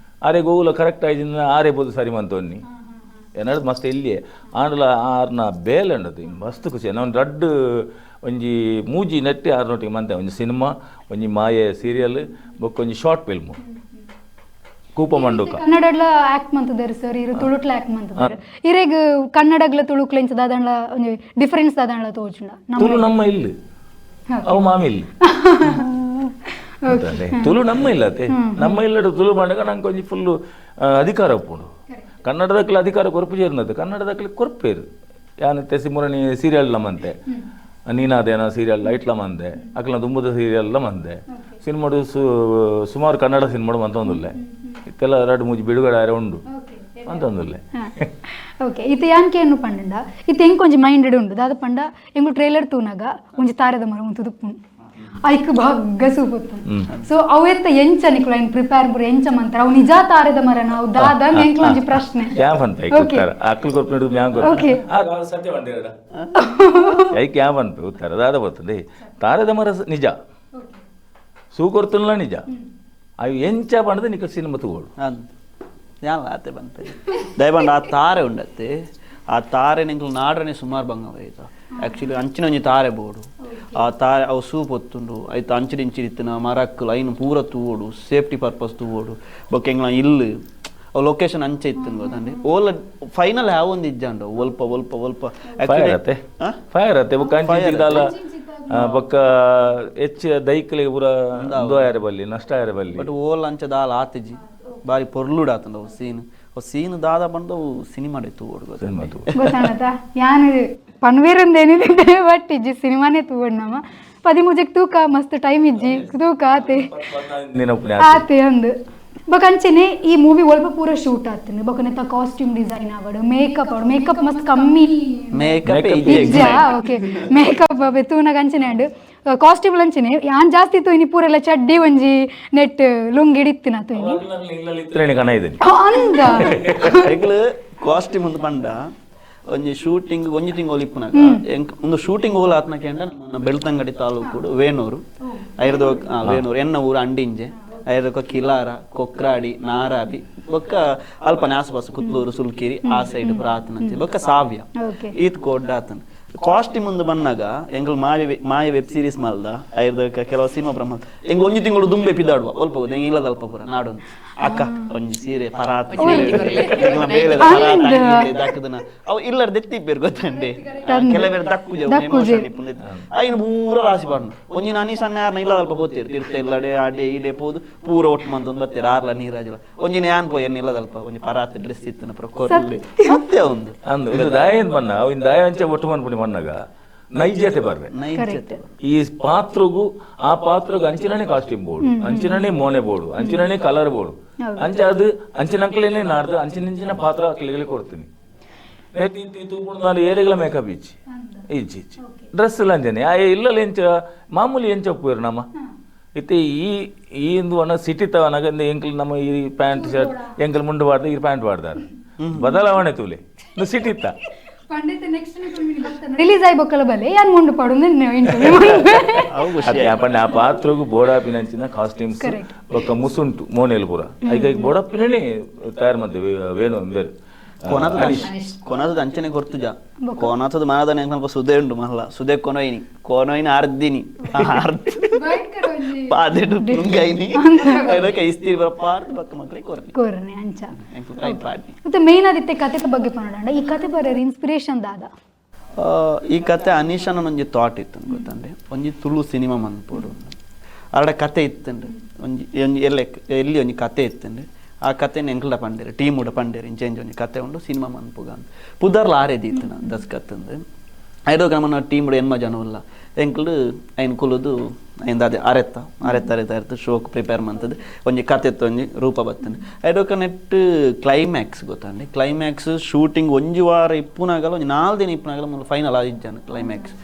Speaker 2: ಆರೆ ಗೋಗುಲ ಕರೆಕ್ಟ್ ಆಯ್ತಿಂದ ಆರೆ ಬೋದು ಸರಿ ಮಂತೊನ್ನಿ ಏನಾದ್ರು ಮಸ್ತ್ ಎಲ್ಲಿಯೇ ಆಂಡಲ ಆರ್ನ ಬೇಲೆ ಉಂಡದು ಮಸ್ತ್ ಖುಷಿ. ನಾನು ರಡ್ಡು ಒಂಜಿ ಮೂಜಿ ನೆಟ್ಟಿ ಆರ್ನೊಟ್ಟಿಗೆ ಮಂತೆ ಒಂಜಿ ಸಿನಿಮಾ, ಒಂಜಿ ಮಾಯೆ ಸೀರಿಯಲ್, ಬೊಕ್ಕ ಒಂಜಿ ಶಾರ್ಟ್ ಫಿಲ್ಮು ಕೂಪ ಮಂಡೂಕ.
Speaker 1: ಕನ್ನಡಡ್ಲ ಆಕ್ಟ್ ಮಂತದಾರೆ ಸರ್, ಇರು ತುಳುಟ್ಲ ಆಕ್ಟ್ ಮಂತದಾರೆ. ಇರೆಗ್ ಕನ್ನಡಗ್ಲ ತುಳುಕ್ಲ ಇಂಚ ದಾದಂಡ್ಲ ಒಂಜಿ ಡಿಫರೆನ್ಸ್ ದಾದಂಡ್ಲ ತೋಜುಂಡ?
Speaker 2: ತುಳು ನಮ್ಮ ಇಲ್ಲಿ ಅವು ಮಾಮಿ ಇಲ್ಲಿ ತುಳು ನಮ್ಮ ಇಲ್ಲತೆ ನಮ್ಮ ಇಲ್ಲಡು ತುಳು ಪಂಡಗ ನಂಗೆ ಒಂಜಿ ಫುಲ್ಲು ಅಧಿಕಾರ ಉಪ್ಪುಂಡು. ಕನ್ನಡದಕ್ಲೆ ಅಧಿಕಾರ ಕೊರ್ಪು ചേರ್ನದು ಕನ್ನಡದಕ್ಲೆ ಕೊರ್ಪೇರು. ಯಾನ್ ತೆಸಿಮುರಣಿ ಸೀರಿಯಲ್ ಮಂತೆ ನೀನಾದೇನ ಸೀರಿಯಲ್ ಲೈಟ್ಲ ಮಂದೆ ಅಕ್ಲ ದುಂಬುದ ಸೀರಿಯಲ್ ಮಂದೆ ಸಿನಿಮಾಡು ಸುಮಾರು ಕನ್ನಡ ಸಿನಿಮಾಡು ಮಂತೊಂದುಲ್ಲೆ ಇತ್ತೆಲ್ಲ ಎರಡು ಮೂಜಿ ಬಿಡುಗಡೆ ಆರೆ ಉಂಡು ಮಂತೊಂದುಲ್ಲೆ.
Speaker 1: ಓಕೆ ಇತ್ತೆ ಯಾನ್ ಕೇನು ಪಂಡ ಇತ್ತೆ ಎಂಕ್ ಒಂಜಿ ಮೈಂಡ್ ಉಂಡು ದಾದ ಪಂಡ ಎಂಕು ಟ್ರೈಲರ್ ತೂನಾಗ ಒಂಜಿ ತಾರೆದ ಮರ ಉಂತು ತುಪ್ಪುಂಡು ಐಕ್ ಭಾಗ್ಗ ಸೂಪುತ್ತು. ಸೊ ಅವೆತ್ತ ಎಂಚ ನಿಕುಲು ಐನ್ ಪ್ರಿಪೇರ್ ಪೂರ ಎಂಚ ಮಂತರ ಅವು ನಿಜ ತಾರೆದ ಮರ ನಾವು ದಾದ ಎಂಕ್ಲ ಒಂಜಿ ಪ್ರಶ್ನೆ.
Speaker 2: ಯಾ ಪನ್ಪೆ ಐಕ್ ಉತ್ತರ ಅಕ್ಲು ಕೊರ್ಪಿನ ಮ್ಯಾಂ
Speaker 1: Okay.
Speaker 2: ಕೊರ್ಪು ಸತ್ಯ ಪಂಡೇರಡ ಐಕ್ ಯಾ ಪನ್ಪೆ ಉತ್ತರ ದಾದ ಬರ್ತದೆ ತಾರೆದ ಮರ ನಿಜ ಸೂಕೊರ್ತುಲ್ಲ ನಿಜ ಅವು ಎಂಚ ಪಂಡದ ನಿಕ ಸಿನಿಮಾ ತಗೋಳು
Speaker 3: ಯಾನ್ ಆತೆ ಬಂತೆ ದಯಬಂಡ ಆ ತಾರೆ ಉಂಡತ್ತೆ ಆ ತಾರೆ ನಿಂಕುಲು ನಾಡ್ರನೆ ಸುಮಾರು ಬಂಗ ಬೈತ. ಆಕ್ಚುಲಿ ಅಂಚಿನ ಒಂಜಿ ತಾರೆ ಬೋಡು ಆ ತಾರೆ ಅವು ಸೂಪ್ ಒತ್ತುಂಡು ಐತ ಅಂಚಿನ ಇಂಚಿನ ಮರಕ್ಕುಲು ಐನು ಪೂರ ತೂವೋಡು ಸೇಫ್ಟಿ ಪರ್ಪಸ್ ತೂವೋಡು ಬೊಕ್ಕ ಎಂಗ್ಲ ಇಲ್ಲು ಅವು ಲೊಕೇಶನ್ ಅಂಚೆ ಇತ್ತು ಗೊತ್ತಂడి ಓಲ ಫೈನಲ್ ಯಾವ ಒಂದು ಇಜ್ಜಾಂಡು ಒಲ್ಪ ಒಲ್ಪ ಒಲ್ಪ
Speaker 2: ಫೈರ್ ಅತ್ತೆ ಫೈರ್ ಅತ್ತೆ ಬೊಕ್ಕ ಅಂಚಿನ ಬೊಕ್ಕ ಹೆಚ್ಚು ದೈಕ್ಲಿಗೆ ಪೂರ ಆಯರೆ ಬಲ್ಲಿ ನಷ್ಟ ಆಯರೆ ಬಲ್ಲಿ
Speaker 3: ಬಟ್ ಓಲ್ ಅಂಚ ದಾಲ ಆತಿಜಿ ಬಾರಿ ಪೊರ್ಲುಡು ಆತಂಡ ಅವು ಸೀನ್ ಅವು ಸೀನ್ ದಾದ ಬಂದು ಅವು ಸಿನಿಮಾ ತೂವೋಡು ಗೊತ್ತ
Speaker 2: ಸಿನಿಮಾ ತೂವೋಡು.
Speaker 1: ಗೊತ್ತಾಣತ ಯಾನ್ ಪನ್ವೇರಂದೇನಿದೆ ಬಟ್ ಇಜ್ಜಿ ಸಿನಿಮಾನೇ ತೂವೋಡು ನಮ್ಮ 13ಕ್ಕೆ ತೂಕ ಮಸ್ತ್ ಟೈಮ್ ಇಜ್ಜಿ ತೂಕ ಆತೆ
Speaker 2: ನೆನಪುನೆ
Speaker 1: ಆತೆ ಅಂದು ಬೊಕ ಅಂಚೆನೆ ಈ ಮೂವಿ ಒಲ್ಪ ಪೂರ ಶೂಟ್ ಆತಂಡು ಬೊಕ ನೆತ್ತ ಕಾಸ್ಟ್ಯೂಮ್ ಡಿಸೈನ್ ಆವಡು ಮೇಕಪ್ ಆವಡು ಮೇಕಪ್ ಮಸ್ತ್ ಕಮ್ಮಿ
Speaker 3: ಮೇಕಪ್
Speaker 1: ಇಜ್ಜಾ ಓಕೆ ಮೇಕಪ್ ತೂನಾಗ ಅಂಚೆನೆ ಅಂಡು ಕಾಸ್ಟ್ಯೂಮ್ ಅಂಚೆನೆ ಯಾನ್ ಜಾಸ್ತಿ ತೂಯಿನಿ ಪೂರೆಲ್ಲ ಚಡ್ಡಿ ಒಂಜಿ ನೆಟ್ ಲುಂಗಿ ಇಡಿತ್ತಿನ ತೂಯಿನಿ
Speaker 2: ಇತ್ತರೇನೆ ಕಣ ಇದ್ದೀನಿ
Speaker 1: ಅಂದ
Speaker 3: ಎಂಕ್ಲು ಕಾಸ್ಟ್ಯೂಮ್ ಒಂದು ಪಂಡ ಒಂಜಿ ಶೂಟಿಂಗ್ ಒಂಜಿ ತಿಂಗಳು ಇಪ್ಪುನಾಗ ಎಂಕ್ ಒಂದು ಶೂಟಿಂಗ್ ಓಲ ಆತ್ನ ಕೇಂಡ ನಮ್ಮ ಬೆಳ್ತಂಗಡಿ ತಾಲೂಕು ವೇಣೂರು ಐರ್ದ ವೇಣೂರು ಎನ್ನ ಊರು ಅಂಡಿಂಜೆ ಐರ್ದೊಕ ಕಿಲಾರ ಕೊಕ್ರಾಡಿ ನಾರಾಬಿ ಬೊಕ್ಕ ಅಲ್ಪನೆ ಆಸುಪಾಸು ಕುತ್ಲೂರು ಸುಲ್ಕಿರಿ ಆ ಸೈಡ್ ಪ್ರಾತನಂಚೆ ಬೊಕ್ಕ ಸಾವ್ಯ ಈತ್ ಕೋಡ್ ಆತನ ಕಾಸ್ಟ್ಯೂಮ್ ಒಂದು ಬಂದಾಗ ಎಂಗ್ಲ ಮಾಯ ಮಾಯ ವೆಬ್ ಸೀರೀಸ್ ಮಲ್ದ ಐರ್ದೊಕ ಕೆಲವು ಸಿನಿಮಾ ಬ್ರಹ್ಮ ಎಂಗ್ ಒಂಜಿ ತಿಂಗಳು ದುಂಬೆ ಪಿದಾಡುವ ಒಲ್ಪ ಎಂಗ್ ಇಲ್ಲದ ಅಲ್ಪ ಪೂರ ನಾಡೊಂದು ಅಕ್ಕ ಒಂಜಿ ಸೀರೆ ಪರಾತ್ ಬೇಳೆ ದಕ್ಕದನ ಅವು ಇಲ್ಲರ್ ದೆತ್ತಿ ಬೇರು ಗೊತ್ತಂಡೆ ಕೆಲವೇರು ದಕ್ಕುಜೆ ಐನು ಪೂರ ರಾಶಿ ಬಾಡ್ನು ಒಂಜಿ ನಾನಿ ಸಣ್ಣ ಯಾರನ್ನ ಇಲ್ಲ ಅಲ್ಪ ಪೋತೀರು ತೀರ್ಥ ಇಲ್ಲಡೆ ಆಡೆ ಈಡೆ ಪೋದು ಪೂರ ಒಟ್ಟು ಮಂತೊಂದು ಬತ್ತೀರು ಆರ್ಲ ನೀರಾಜಿಲ್ಲ ಒಂಜಿನ ಯಾನ್ ಪೋಯ್ ಎನ್ನ ಇಲ್ಲದಲ್ಪ ಒಂಜಿ ಪರಾತ್ ಡ್ರೆಸ್ ಇತ್ತನ ಪೂರ ಕೊರ್ಲಿ ಸತ್ಯ ಒಂದು
Speaker 2: ಅಂದು ಇದು ದಾಯ ಬಣ್ಣ ಅವಿನ ದಾಯ ಅಂಚೆ ಒಟ್ಟು ಮನ್ಪುಣಿ ಮಣ್ಣಗ ನೈಜತೆ ಬರ್ರೆ
Speaker 3: ನೈಜತೆ
Speaker 2: ಈ ಪಾತ್ರಗೂ ಆ ಪಾತ್ರಗೂ ಅಂಚಿನನೇ ಕಾಸ್ಟ್ಯೂಮ್ ಬೋರ್ಡು ಅಂಚಿನನೇ ಮೋನೆ ಬೋರ್ಡು ಅಂಚಿನನೇ ಕಲರ್ ಬೋರ್ಡು ಅಂಚೆ ಅದು ಅಂಚಿನಂಕ್ಲೇನೆ ನಾಡ್ದು ಅಂಚಿನಂಚಿನ ಪಾತ್ರ ಅಕ್ಲಿಗೆ ಕೊಡ್ತೀನಿ ತೂಪುಂಡು ಏರೆಗಳ ಮೇಕಪ್ ಇಚ್ಚಿ ಇಚ್ಚಿ ಇಚ್ಚಿ ಡ್ರೆಸ್ ಇಲ್ಲ ಅಂಚನೆ ಆ ಇಲ್ಲಲ್ಲ ಎಂಚ ಮಾಮೂಲಿ ಎಂಚ ಒಪ್ಪುವೆರು ನಮ್ಮ ಇತ್ತೆ ಈ ಈ ಇಂದು ಅನ್ನ ಸಿಟಿ ತವನಾಗ ಎಂಕಲ್ ನಮ್ಮ ಈ ಪ್ಯಾಂಟ್ ಶರ್ಟ್ ಎಂಕಲ್ ಮುಂಡು ಬಾಡ್ದ ಈ ಪ್ಯಾಂಟ್ ಬಾಡ್ದಾರೆ ಬದಲಾವಣೆ ತೂಲೆ ಸಿಟಿ ಇತ್ತ
Speaker 1: ರಿಲೀಸ್ ಆಗಿ ಬೊಕ್ಕಲ ಬಲೆ ಯಾನ್ ಮುಂಡು ಪಾಡು
Speaker 2: ಅದೇ ಪಂಡ ಆ ಪಾತ್ರಗೂ ಬೋಡಾಪಿನಂಚಿನ ಕಾಸ್ಟ್ಯೂಮ್ಸ್ ఒక ಮುಸುಂಟು ಮೋನೇಲು ಪೂರ ಐಕ ಬೋಡಾಪಿನೇ ತಯಾರು ಮಾಡ್ತೇವೆ ವೇಣು ಬೇರೆ
Speaker 3: ಕೊನದ ಅಂಚನೆ ಗೊತ್ತುಜ ಕೊನತದ ಮಾನದನೆ ಸ್ವಲ್ಪ ಸುದೆ ಉಂಡು ಮಲ್ಲ ಸುದೆ ಕೊನೊಯ್ನಿ ಕೊನೊಯ್ನಿ ಅರ್ದಿನಿ ಪಾದೆಡು ಪುಂಗೈನಿ ಅದಕ್ಕೆ ಇಸ್ತಿರಿ ಬರ ಪಾರ್ದು ಬಕ್ಕ ಮಕ್ಕಳಿಗೆ ಕೊರ್ನಿ
Speaker 1: ಕೊರ್ನಿ ಅಂಚ ಮತ್ತೆ ಮೇನ್ ಆದಿತ್ತೆ ಕತೆ ಬಗ್ಗೆ ಪನ್ನಡ ಈ ಕತೆ ಬರೋರು ಇನ್ಸ್ಪಿರೇಷನ್ ದಾದ
Speaker 3: ಈ ಕತೆ ಅನೀಶನ ಒಂಜಿ ಥಾಟ್ ಇತ್ತು ಗೊತ್ತಂಡೆ ಒಂಜಿ ತುಳು ಸಿನಿಮಾ ಮನ್ಪೋಡು ಅರಡ ಕತೆ ಇತ್ತಂಡೆ ಒಂಜಿ ಒಂಜಿ ಎಲ್ಲ ಎಲ್ಲಿ ಒಂಜಿ ಕತೆ ಇತ್ತಂಡೆ ಆ ಕತೆನ ಎಂಕ್ಲ ಪಂಡೇರು ಟೀಮ್ ಉಡ ಪಂಡೇರು ಇಂಚೆಂಚ ಒಂಜಿ ಕತೆ ಉಂಡು ಸಿನಿಮಾ ಮನ್ಪುಗ ಅಂತ ಪುದರ್ಲ ಆರೇದಿ ಇತ್ತು ನಾನು ದಸ್ಕತ್ತಂದು ಐದೋ ನಮ್ಮನ್ನ ಟೀಮ್ ಎನ್ಮ ಜನ ಉಲ್ಲ ಎಂಕ್ಲು ಐನ್ ಕುಲುದು ಐಂದ ಅದೇ ಅರೆತ್ತ ಅರೆತ್ತ ಅರೆತ್ತ ಅರೆತ್ತ ಶೋಕ್ ಪ್ರಿಪೇರ್ ಮಂತದ್ದು ಒಂಜಿ ಕತೆ ಒಂಜಿ ರೂಪ ಬತ್ತಂಡು ಐಡೋಕ ನೆಟ್ ಕ್ಲೈಮ್ಯಾಕ್ಸ್ ಗೊತ್ತಂడి ಕ್ಲೈಮ್ಯಾಕ್ಸ್ ಶೂಟಿಂಗ್ ಒಂಜಿ ವಾರ ಇಪ್ಪುನಾಗಲ ಒಂಜಿ 4 ದಿನ ಇಪ್ಪುನಾಗಲ ಮೂಲ ಫೈನಲ್ ಆದಿಜ್ಜಾನು ಕ್ಲೈಮ್ಯಾಕ್ಸ್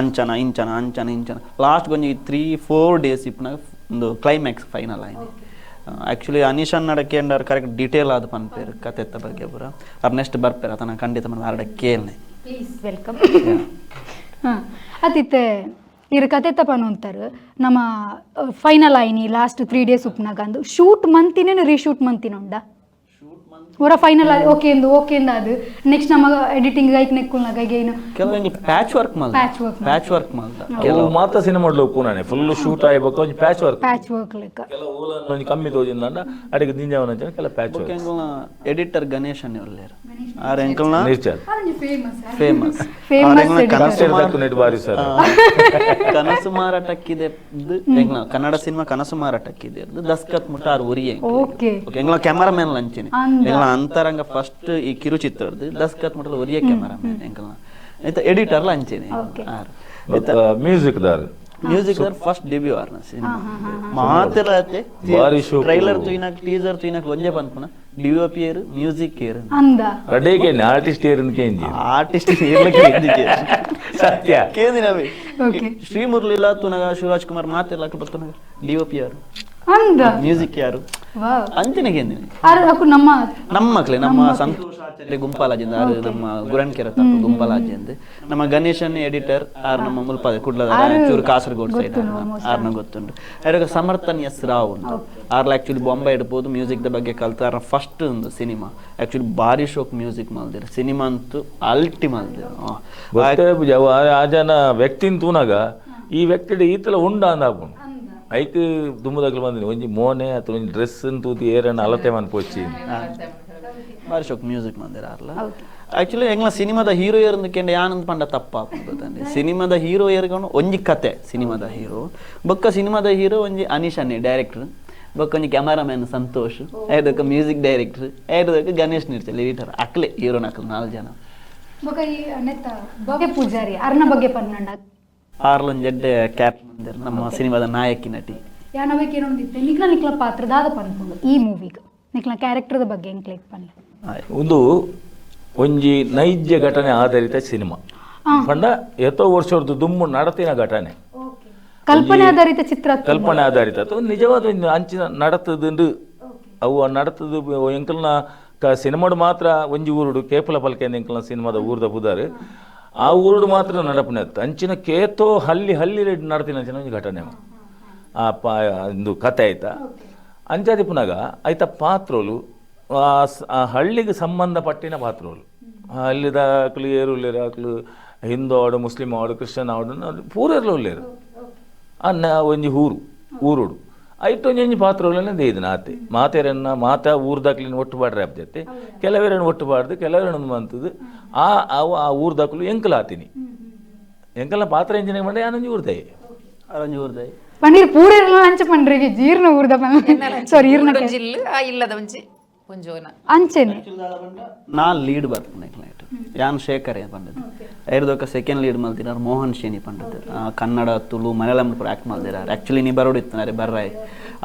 Speaker 3: ಅಂಚನ ಇಂಚನ ಅಂಚನ ಇಂಚನ ಲಾಸ್ಟ್ ಒಂಜಿ 3-4 ಡೇಸ್ ಇಪ್ಪುನಾಗ ಒಂದು ಕ್ಲೈಮ್ಯಾಕ್ಸ್ ಫೈನಲ್ ಆಯ್ತು. ಆ್ಯಕ್ಚುಲಿ ಅನೀಶ್ ಅನ್ನಡಕ್ಕೆ ಅಂಡರ್ ಕರೆಕ್ಟ್ ಡೀಟೇಲ್ ಆದ ಪನ್ಪೇರು ಕತೆತ್ತ ಬಗ್ಗೆ ಪೂರ ಅವ್ರು ನೆಕ್ಸ್ಟ್ ಬರ್ಪೇರು ಆತನ ಖಂಡಿತ ಮನ ಆರಡ ಕೇಳ್ನೆ
Speaker 1: ಪ್ಲೀಸ್ welcome. ಹಾಂ ಅತಿತ್ತೆ ಇರು ಕತೆ ತಪ್ಪನು ಅಂತಾರೆ ನಮ್ಮ ಫೈನಲ್ ಆಯ್ನಿ ಲಾಸ್ಟ್ 3 ಡೇಸ್ ಉಪ್ನಾಗ ಅಂದು ಶೂಟ್ ಮಂತಿನೇ ರೀಶೂಟ್ ಮಂತಿನ ಉಂಡ ಹೊರ ಫೈನಲ್ ಓಕೆ ಎಂದು ಓಕೆ ಎಂದ ಅದು ನೆಕ್ಸ್ಟ್ ನಮ್ಮ ಎಡಿಟಿಂಗ್ ಐಕ್ ನೆಕ್ಕುಲ್ನಾಗ ಏನು
Speaker 3: ಕೆಲವೊಂದು ಪ್ಯಾಚ್ ವರ್ಕ್ ಮಲ್ದ ಪ್ಯಾಚ್ ವರ್ಕ್ ಮಲ್ದ
Speaker 2: ಕೆಲವು ಮಾತ್ರ ಸಿನಿಮಾ ಪೂನಾನೆ ಫುಲ್ ಶೂಟ್ ಆಯ್ಬೇಕು ಒಂಜಿ patch work
Speaker 1: patch work ಲೆಕ್ಕ
Speaker 2: ಕೆಲವು ಓಲನ್ ಒಂಜಿ ಕಮ್ಮಿ ತೋಜಿಂದ ಅಡಿಗೆ ದಿಂಜವನ ಕೆಲ patch work.
Speaker 3: Editor Ganesh ಅನ್ನೆ ಒಲ್ಲೇರು ಆರ್ ಎಂಕಲ್ನ ಫೇಮಸ್ ಕನಸು ಮಾರಾಟಕ್ಕಿದೆ ಕನ್ನಡ ಸಿನಿಮಾ ಕನಸು ಮಾರಾಟಕ್ಕಿದೆ ದಸ್ಕತ್ ಮುಟ್ಟ ಆರ್ ಉರಿಯೆ ಎಂಗ್ಲ ಕ್ಯಾಮರಾಮ್ಯಾನ್ ಲಂಚಿನಿ ಎಂಗ್ಲ ಅಂತರಂಗ ಫಸ್ಟ್ ಈ ಕಿರುಚಿತ್ರದ ದಸ್ಕತ್ ಮುಟ್ಟಲ ಒರಿಯೆ ಕ್ಯಾಮರಾಮ್ಯಾನ್ ಎಂಕಲ್ನ ಆಯ್ತಾ ಎಡಿಟರ್ ಲಂಚಿನಿ R
Speaker 2: music ದಾರ್
Speaker 3: music ದಾರ್ ಫಸ್ಟ್ ಡೆಬ್ಯೂ ಆರ್ನ ಸಿನಿಮಾ ಮಾತೆಲ್ಲ ಟ್ರೈಲರ್ ತೂಯಿನಾಕ್ ಟೀಸರ್ ತೂಯಿನಾಕ್ ಒಂಜೆ ಪನ್ಪುನ ಡಿಒಪಿ ಏರು ಮ್ಯೂಸಿಕ್ ಏರು
Speaker 1: ಅಂದ
Speaker 2: ರಡೇಗೆ ಆರ್ಟಿಸ್ಟ್ ಏರು ಕೇಂಜಿ
Speaker 3: ಆರ್ಟಿಸ್ಟ್ ಏರ್ಲಕ್ಕೆ
Speaker 2: ಸತ್ಯ
Speaker 3: ಕೇಂದಿನವೇ ಶ್ರೀ ಮುರಳಿಲ ತುನಗ ಶಿವರಾಜ್ ಕುಮಾರ್ ಮಾತೆಲ್ಲ ಬರ್ತುನಗ ಡಿಒಪಿ ಯಾರು
Speaker 1: ಅಂದ
Speaker 3: ಮ್ಯೂಸಿಕ್ ಯಾರು ಅಂಚನೆ ಕೇಂದಿನಿ
Speaker 1: ನಮ್ಮ
Speaker 3: ನಮ್ಮ ಮಕ್ಳೆ ನಮ್ಮ ಸಂತೋಷ ಆಚಾರ್ಯ ಗುಂಪಾಲಾಜಿಂದ ಆರು ನಮ್ಮ ಗುರಣ್ಕೆರೆ ತಪ್ಪು ಗುಂಪಾಲಾಜಿಂದ ನಮ್ಮ ಗಣೇಶನ್ ಎಡಿಟರ್ ಆರ್ ನಮ್ಮ ಮುಲ್ಪಾದ ಕುಡ್ಲದ ಚೂರು ಕಾಸರಗೋಡು ಸೈಡ್ ಆರ್ನ ಗೊತ್ತುಂಟು ಆಗ ಸಮರ್ಥನ್ ಎಸ್ ರಾವ್ ಉಂಟು ಆರ್ಲ ಆಕ್ಚುಲಿ ಬಾಂಬೆ ಇಡ್ಬೋದು ಮ್ಯೂಸಿಕ್ the ಬಗ್ಗೆ ಕಲ್ತು ಆರ್ನ ಫಸ್ಟ್ ಒಂದು ಸಿನಿಮಾ ಆಕ್ಚುಲಿ ಭಾರಿ ಶೋಕ್ ಮ್ಯೂಸಿಕ್ ಮಲ್ದಿರ ಸಿನಿಮಾ ಅಂತೂ ಅಲ್ಟಿ ಮಲ್ದಿರ
Speaker 2: ಆ ಜನ ವ್ಯಕ್ತಿನ ತೂನಾಗ ಈ ವ್ಯಕ್ತಿ ಈತಲ ಉಂಡ ಅಂದ ಹಾಕೊಂಡು ಐಕ್ ದುಮ್ಮದಾಗ್ಲು ಬಂದಿನಿ ಒಂಜಿ ಮೋನೆ ಅಥವಾ ಒಂಜಿ ಡ್ರೆಸ್ ತೂತಿ ಏರಣ್ಣ ಅಲತೆ ಮನ್ ಪೋಚಿ
Speaker 3: ಭಾರಿ ಶೋಕ್ ಮ್ಯೂಸಿಕ್ ಮಂದಿರ ಅಲ್ಲ ಆಕ್ಚುಲಿ ಎಂಗ್ಲ ಸಿನಿಮಾದ ಹೀರೋ ಏರಂದು ಯಾನಂದ್ ಪಂಡ ತಪ್ಪ ಗೊತ್ತಂడి ಸಿನಿಮಾದ ಹೀರೋ ಏರ್ಕೊಂಡು ಒಂಜಿ ಕತೆ ಸಿನಿಮಾದ ಹೀರೋ ಬೊಕ್ಕ ಸಿನಿಮಾದ ಹೀರೋ ಒಂಜಿ ಅನೀಶ್ ಅನ್ನೆ ಡೈರೆಕ್ಟರ್ ಬೊಕ್ಕ ಒಂಜಿ ಕ್ಯಾಮರಾಮ್ಯಾನ್ ಸಂತೋಷ್ ಐದಕ್ಕ ಮ್ಯೂಸಿಕ್ ಡೈರೆಕ್ಟರ್ ಐದಕ್ಕೆ ಗಣೇಶ್ ನಿರ್ಚಲ್ ಎಡಿಟರ್ ಅಕ್ಲೆ ಹೀರೋನ ಅಕ್ಲೆ 4 ಜನ
Speaker 1: ಬೊಕ್ಕ ಈ ನೆತ್ತ ಭವ್ಯ ಪೂಜಾರಿ ಅರ್ನ ಬಗ್ಗೆ ಪನ್ನಂಡ
Speaker 3: ಆರ್ಲೊಂದು ಜಡ್ಡೆ ಕ್ಯಾಪ್ ಮಂದಿರ ನಮ್ಮ ಸಿನಿಮಾದ ನಾಯಕಿ ನಟಿ
Speaker 1: ಯಾನವೇಕೆ ಏನೊಂದಿತ್ತೆ ನಿಕ್ಲ ನಿಕ್ಲ ಪಾತ್ರ ದಾದ ಪನ್ಪುಂಡು ಈ ಮೂವಿಗೆ ನಿಕ್ಲ ಕ್ಯಾರೆಕ್ಟರ್ದ ಬಗ್ಗೆ ಎಂಕ್ಲೇಕ್ ಪನ್ಲೆ
Speaker 2: ಒಂದು ಒಂಜಿ ನೈಜ ಘಟನೆ ಆಧಾರಿತ ಸಿನಿಮಾ ಪಂಡ ಎತ್ತೋ ವರ್ಷದ ದುಮ್ಮು ನಡತಿನ ಘಟನೆ
Speaker 1: ಕಲ್ಪನೆ ಆಧಾರಿತ ಚಿತ್ರ
Speaker 2: ಕಲ್ಪನೆ ಆಧಾರಿತ ಅಥವಾ ನಿಜವಾದ ಒಂದು ಅಂಚಿನ ನಡತದಂಡು ಅವು ನಡತದ ಎಂಕಲ್ನ ಸಿನಿಮಾಡು ಮಾತ್ರ ಒಂಜಿ ಊರುಡು ಕೇಪಲ ಪಲ್ಕೆಂದ ಎಂಕಲ್ನ ಸಿನಿಮಾದ ಊರ್ದ ಪುದಾರು ಆ ಊರುಡು ಮಾತ್ರ ನಡಪನೆ ಅತ್ತು ಅಂಚಿನ ಕೇತೋ ಹಲ್ಲಿ ಹಲ್ಲಿ ರೆಡ್ ನಡತಿನ ಅಂಚಿನ ಒಂಜಿ ಘಟನೆ ಆ ಇಂದು ಕತೆ ಆಯ್ತಾ ಅಂಚಾದಿಪ್ಪುನಾಗ ಐತ ಪಾತ್ರೋಲು ಆ ಹಳ್ಳಿಗೆ ಸಂಬಂಧಪಟ್ಟಿನ ಪಾತ್ರೋಲು ಅಲ್ಲಿದ ಅಕ್ಲು ಏರುಲ್ಲೇರು ಅಕ್ಲು ಹಿಂದೂ ಆಡು ಮುಸ್ಲಿಂ ಆಡು ಕ್ರಿಶ್ಚಿಯನ್ ಆಡು ಪೂರೆರ್ಲ ಉಲ್ಲೇರು ಅನ್ನ ಒಂಜಿ ಊರು ಊರುಡು ಐಟ್ ಒಂಜಿ ಒಂಜಿ ಪಾತ್ರೋಲನೆ ದೇಯ್ದಿನ ಆತೆ ಮಾತೆರನ್ನ ಮಾತಾ ಊರ್ದಾಕ್ಲಿನ ಒಟ್ಟು ಪಾಡ್ರೆ ಆಪ್ಜತ್ತೆ ಕೆಲವರನ್ನು ಒಟ್ಟು ಪಾಡ್ದು ಕೆಲವರನ್ನು ಮಂತದ್ದು ಆ ಅವು ಆ ಊರ್ದಾಕ್ಲು ಎಂಕಲ್ ಆತೀನಿ ಎಂಕಲ್ನ ಪಾತ್ರ ಇಂಜಿನಿಯರ್ ಮಾಡಿ ಆನಂಜಿ ಊರ್ದಾಯಿ
Speaker 3: ಅರಂಜಿ ಊರ್ದಾಯಿ.
Speaker 1: ಪನ್ನೀರ್ ಪೂರೆರ್ಲ ಅಂಚ ಪಂಡ್ರಿಗೆ ಜೀರ್ಣ ಊರ್ದ ಸಾರಿ ಈರ್ನ
Speaker 4: ಜಿಲ್ಲು ಆ ಇಲ್ಲದ ಒಂಜಿ ಒಂಜೋನ
Speaker 1: ಅಂಚೆನೆ.
Speaker 3: ನಾನ್ ಲೀಡ್ ಬರ್ಪುನೆ ಕ್ಲೈಂಟ್ ಯಾನ್ ಶೇಖರ್ ಪಂಡದು ಐರ್ದೊಕ್ಕ ಸೆಕೆಂಡ್ ಲೀಡ್ ಮಲ್ತಿನಾರ್ ಮೋಹನ್ ಶೇನಿ ಪಂಡದು. ಕನ್ನಡ ತುಳು ಮಲಯಾಳಂ ಪೂರ ಆ್ಯಕ್ಟ್ ಮಲ್ದಿರಾರ್. ಆ್ಯಕ್ಚುಲಿ ನೀ ಬರೋಡು ಇತ್ತನಾರೆ ಬರ್ರಾಯ್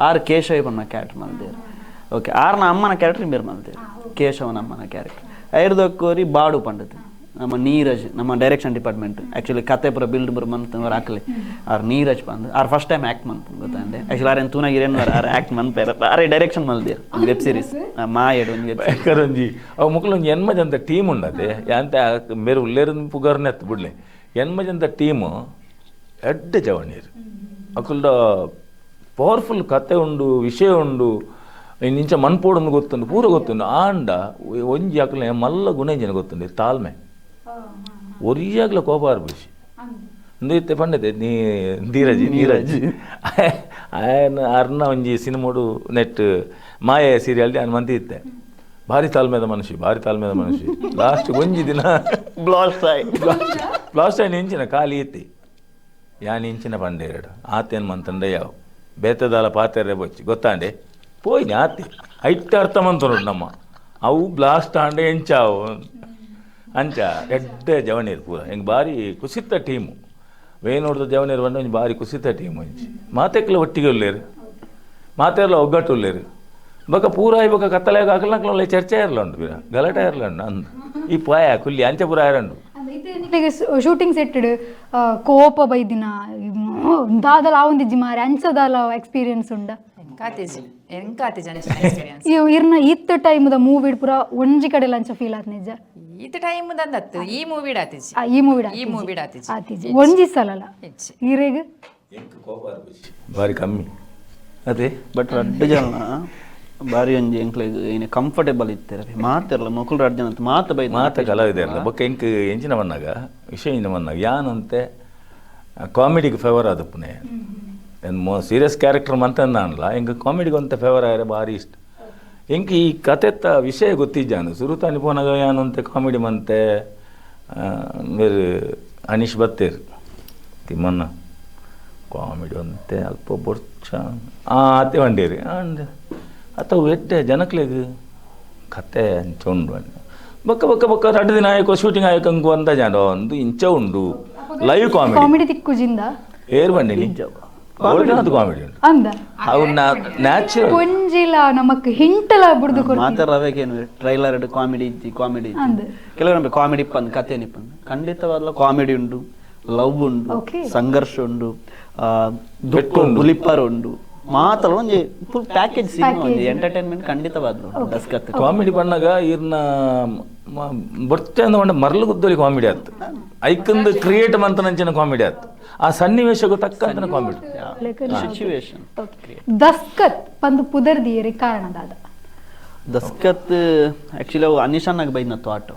Speaker 3: ಆರ್ ಕೇಶವ ಪನ್ನ ಕ್ಯಾರೆಕ್ಟರ್ ಮಲ್ದಿರ್. ಓಕೆ, ಆರ್ನ ಅಮ್ಮನ ಕ್ಯಾರೆಕ್ಟರ್ ಬೇರೆ ಮಲ್ದಿರ್, ಕೇಶವನ ಅಮ್ಮನ ಕ್ಯಾರೆಕ್ಟರ್. ಐರ್ದೊಕ್ಕೋರಿ ಬಾಡು ಪಂಡದು ನಮ್ಮ ನೀರಜ್, ನಮ್ಮ direction department. Actually ಕತೆ ಪೂರ ಬಿಲ್ಡ್ ಪೂರ ಮಂತ್ ಹಾಕಲಿ ಆರ್ ನೀರಜ್ ಬಂದು R first time act ಮನ್ಪು ಗೊತ್ತಂಡೆ. ಆ್ಯಕ್ಚುಲಿ ಆರ್ ಏನು ತೂನಾಗಿರೇನು ಆರ್ ಆ್ಯಕ್ಟ್ ಮನ್ಪೇರ ಆರೆ ಡೈರೆಕ್ಷನ್ ಮಲ್ದಿರ್ ಒಂದು ವೆಬ್ ಸೀರೀಸ್ ಮಾಯೆಡ್ ಒಂದು ವೆಬ್
Speaker 2: ಭಯಂಕರ ಒಂಜಿ ಅವು ಮುಕ್ಕಲು ಒಂಜಿ ಎನ್ಮ ಜನತ ಟೀಮ್ ಉಂಡತೆ ಯಾಂತ ಮೇರು ಉಲ್ಲೇರನ್ ಪುಗರ್ನೆ ಎತ್ತು ಬಿಡ್ಲೆ ಎನ್ಮ ಜನತ ಟೀಮು ಎಡ್ಡೆ ಜವಣೀರು ಅಕುಲ್ದ ಪವರ್ಫುಲ್ ಕತೆ ಉಂಡು ವಿಷಯ ಉಂಡು ಇಂಚ ಮನ್ಪೋಡೊಂದು ಗೊತ್ತುಂಡು ಪೂರ ಗೊತ್ತುಂಡು ಆಂಡ ಒಂಜಿ ಅಕುಲ್ನ ಮಲ್ಲ ಗುಣ ಇಂಜಿನ ಗೊತ್ತುಂಡು ತಾಳ್ಮೆ ಒರಿಯಾಗ್ಲ ಕೋಪ ಆರ್ಬಿಸಿ ಇತ್ತೆ ಪಂಡತೆ ನೀ ಧೀರಜ್ ನೀರಜ್ ಆಯನ ಅರ್ನ ಒಂಜಿ ಸಿನಿಮೋಡು ನೆಟ್ ಮಾಯೆ ಸೀರಿಯಲ್ ಆನ್ ಮಂತಿ ಇತ್ತೆ ಭಾರಿ ತಾಳ್ಮೆದ ಮನುಷ್ಯ ಭಾರಿ ತಾಳ್ಮೆದ ಮನುಷ್ಯ ಲಾಸ್ಟ್ ಒಂಜಿ ದಿನ
Speaker 3: ಬ್ಲಾಸ್ಟ್ ಆಯ್
Speaker 2: ಬ್ಲಾಸ್ಟ್ ಆಯ್ನ ಇಂಚಿನ ಖಾಲಿ ಇತ್ತಿ ಯಾನ್ ಇಂಚಿನ ಪಂಡೇರಡು ಆತೇನು ಮಂತಂಡೆ ಯಾವ ಬೇತದಾಲ ಪಾತೆರೆ ಬೊಚ್ಚಿ ಗೊತ್ತಾಂಡೆ ಪೋಯ್ನಿ ಆತಿ ಐಟ್ ಅರ್ಥ ಮಂತನುಡು ನಮ್ಮ ಅವು ಬ್ಲಾಸ್ಟ್ ಆಂಡೆ ಎಂಚಾವು ಅಂಚ ಎಡ್ಡೆ ಜವನೀರು ಪೂರ ಹಿಂಗೆ ಭಾರಿ ಕುಸಿತ ಟೀಮು ವೇನೋಡ್ದ ಜವನೀರು ಬಂದ ಒಂಜಿ ಭಾರಿ ಕುಸಿತ ಟೀಮ್ ಒಂಜಿ ಮಾತೆಕ್ಲ ಒಟ್ಟಿಗೆ ಉಲ್ಲೇರು ಮಾತೆರ್ಲ ಒಗ್ಗಟ್ಟು ಉಲ್ಲೇರು ಬೊಕ ಪೂರ ಬೊಕ ಕತ್ತಲೆ ಹಾಕಲ ಚರ್ಚೆ ಇರಲ ಉಂಡು ಬೀರ ಗಲಾಟೆ ಇರಲ ಉಂಡು ಅಂದ್ ಈ ಪಾಯ ಕುಲ್ಲಿ ಅಂಚೆ ಪೂರ ಆಯರಂಡು.
Speaker 1: ಶೂಟಿಂಗ್ ಸೆಟ್ ಕೋಪ ಬೈದಿನ ದಾದಲ ಆವೊಂದಿಜ್ಜಿ ಮಾರೆ ಅಂಚದಾಲ ಎಕ್ಸ್ಪೀರಿಯನ್ಸ್ ಉಂಡ?
Speaker 4: ಎಂಕಾತಿಜಿ ಎಂಕಾತಿಜಿ ಅಂಚಿನ ಎಕ್ಸ್ಪೀರಿಯನ್ಸ್.
Speaker 1: ಈ ಇರ್ನ ಇತ್ತ ಟೈಮ್ದ ಮೂವಿ ಪೂರ ಒಂಜಿ ಕಡೆ ಅಂಚ ಫೀಲ್ ಆತ್ ನಿಜ?
Speaker 4: ಈತ ಟೈಮ್ ದಂದತ್ತು ಈ ಮೂವಿ ಆತಿಜಿ.
Speaker 1: ಈ ಮೂವಿ
Speaker 4: ಈ ಮೂವಿ ಆತಿಜಿ.
Speaker 1: ಆತಿಜಿ ಒಂಜಿ ಸಲಲ?
Speaker 4: ಇಜ್ಜಿ.
Speaker 1: ಈರೆಗ್?
Speaker 2: ಭಾರಿ ಕಮ್ಮಿ ಅದೇ.
Speaker 3: ಬಟ್ ರಡ್ಡು ಜನ ಬಾರಿ ಒಂಜಿ ಎಂಕ್ಲೆಗ್ ಏನೆ ಕಂಫರ್ಟೇಬಲ್ ಇತ್ತೆರ್ ಮಾತೆರ್ಲ ಮೊಕುಲು ರಡ್ಡು ಜನ ಅಂತ ಮಾತ ಬೈ
Speaker 2: ಮಾತ ಕಲಾವಿದೆರ್ಲ ಬೊಕ್ಕ ಎಂಕ್ ಎಂಚಿನ ಬಂದಾಗ ವಿಷಯ ಇಂಚಿನ ಬಂದಾಗ ಯಾನಂತೆ ಕಾಮಿಡಿಗೆ ಫೇವರ್ ಆದಪ್ಪನೆ ಏನು ಮೋ ಸೀರಿಯಸ್ ಕ್ಯಾರೆಕ್ಟರ್ ಮಂತಂದಾನಲ್ಲ ಎಂಕ್ ಕಾಮಿಡಿಗೆ ಒಂತೆ ಫೇವರ್ ಆಯರೆ ಭಾರಿ ಇಷ್ಟ. ಎಂಕ್ ಈ ಕತೆತ್ತ ವಿಷಯ ಗೊತ್ತಿಜ್ಜಾನು ಸುರುತಾನಿ ಪೋನಾಗ ಯಾನಂತೆ ಕಾಮಿಡಿ ಮಂತೆ ಮೇರು ಅನೀಶ್ ಬತ್ತೇರು ತಿಮ್ಮಣ್ಣ ಕಾಮಿಡಿ ಒಂತೆ ಅಲ್ಪ ಬೊರ್ಚ ಆತೆ ವಂಡೇರಿ ಅಂಡ್ ಅಥವಾ ಎಡ್ಡೆ ಜನಕ್ಲೆಗ್ ಕತೆ ಅಂಚ ಉಂಡು ಅಂಡ ಬೊಕ್ಕ ಬೊಕ್ಕ ಬೊಕ್ಕ ರಡ್ಡು ದಿನ ಆಯ್ಕೊ ಶೂಟಿಂಗ್ ಆಯ್ಕಂಗು ಅಂದ ಜನ ಒಂದು ಇಂಚ ಉಂಡು live comedy.
Speaker 1: Comedy ತಿಕ್ಕುಜಿಂದ?
Speaker 2: ಏರ್ ಬಂಡಿನಿ ಅದು ಕಾಮಿಡಿ ಉಂಟು.
Speaker 1: ಅಂದ
Speaker 2: ಅವು ನ್ಯಾಚುರಲ್.
Speaker 1: ಒಂಜಿಲ ನಮಕ್ ಹಿಂಟಲ ಬುಡ್ದು ಕೊರ್ತಿ.
Speaker 3: ಮಾತಾರ ಅವೇಗೇನು ಟ್ರೈಲರ್ ಕಾಮಿಡಿ ಇಜ್ಜಿ ಕಾಮಿಡಿ
Speaker 1: ಅಂದ್.
Speaker 3: ಕೆಲವರು ಕಾಮಿಡಿ ಇಪ್ಪಂದು ಕತೆ ನಿಪ್ಪಂದು ಖಂಡಿತವಾದ ಕಾಮಿಡಿ ಉಂಡು, ಲವ್ ಉಂಡು, ಸಂಘರ್ಷ ಉಂಡು, ದುಃಖ
Speaker 2: ಪೆಟ್ಟು ಉಂಡು.
Speaker 3: ಬುಲಿಪರ್ ಉಂಡು, ಮಾತ್ರ ಒಂಜಿ full package cinema ಒಂಜಿ ಎಂಟರ್ಟೈನ್ಮೆಂಟ್ ಖಂಡಿತವಾದ್ಲು ಉಂಡು ದಸ್ಕತ್.
Speaker 2: ಕಾಮಿಡಿ ಬಣ್ಣಗ ಇರ್ನ ಬೊರ್ಚ ಅಂದ ಮರ್ಲು ಗುದ್ದಲಿ ಕಾಮಿಡಿ ಆತು ಐಕಂದು ಕ್ರಿಯೇಟ್ ಮಂತನಂಚಿನ ಕಾಮಿಡಿ ಆತು ಆ ಸನ್ನಿವೇಶಕ್ಕೂ ತಕ್ಕಂತನ ಕಾಮಿಡಿ.
Speaker 3: ಸಿಚುವೇಶನ್.
Speaker 1: ದಸ್ಕತ್ ಪಂದು ಪುದರ್ದಿಯರಿ ಕಾರಣ ದಾದ?
Speaker 3: ದಸ್ಕತ್ ಆಕ್ಚುಲಿ ಅವು ಅನಿಶಾನಾಗ ಬೈದ್ನ ಥಾಟ್.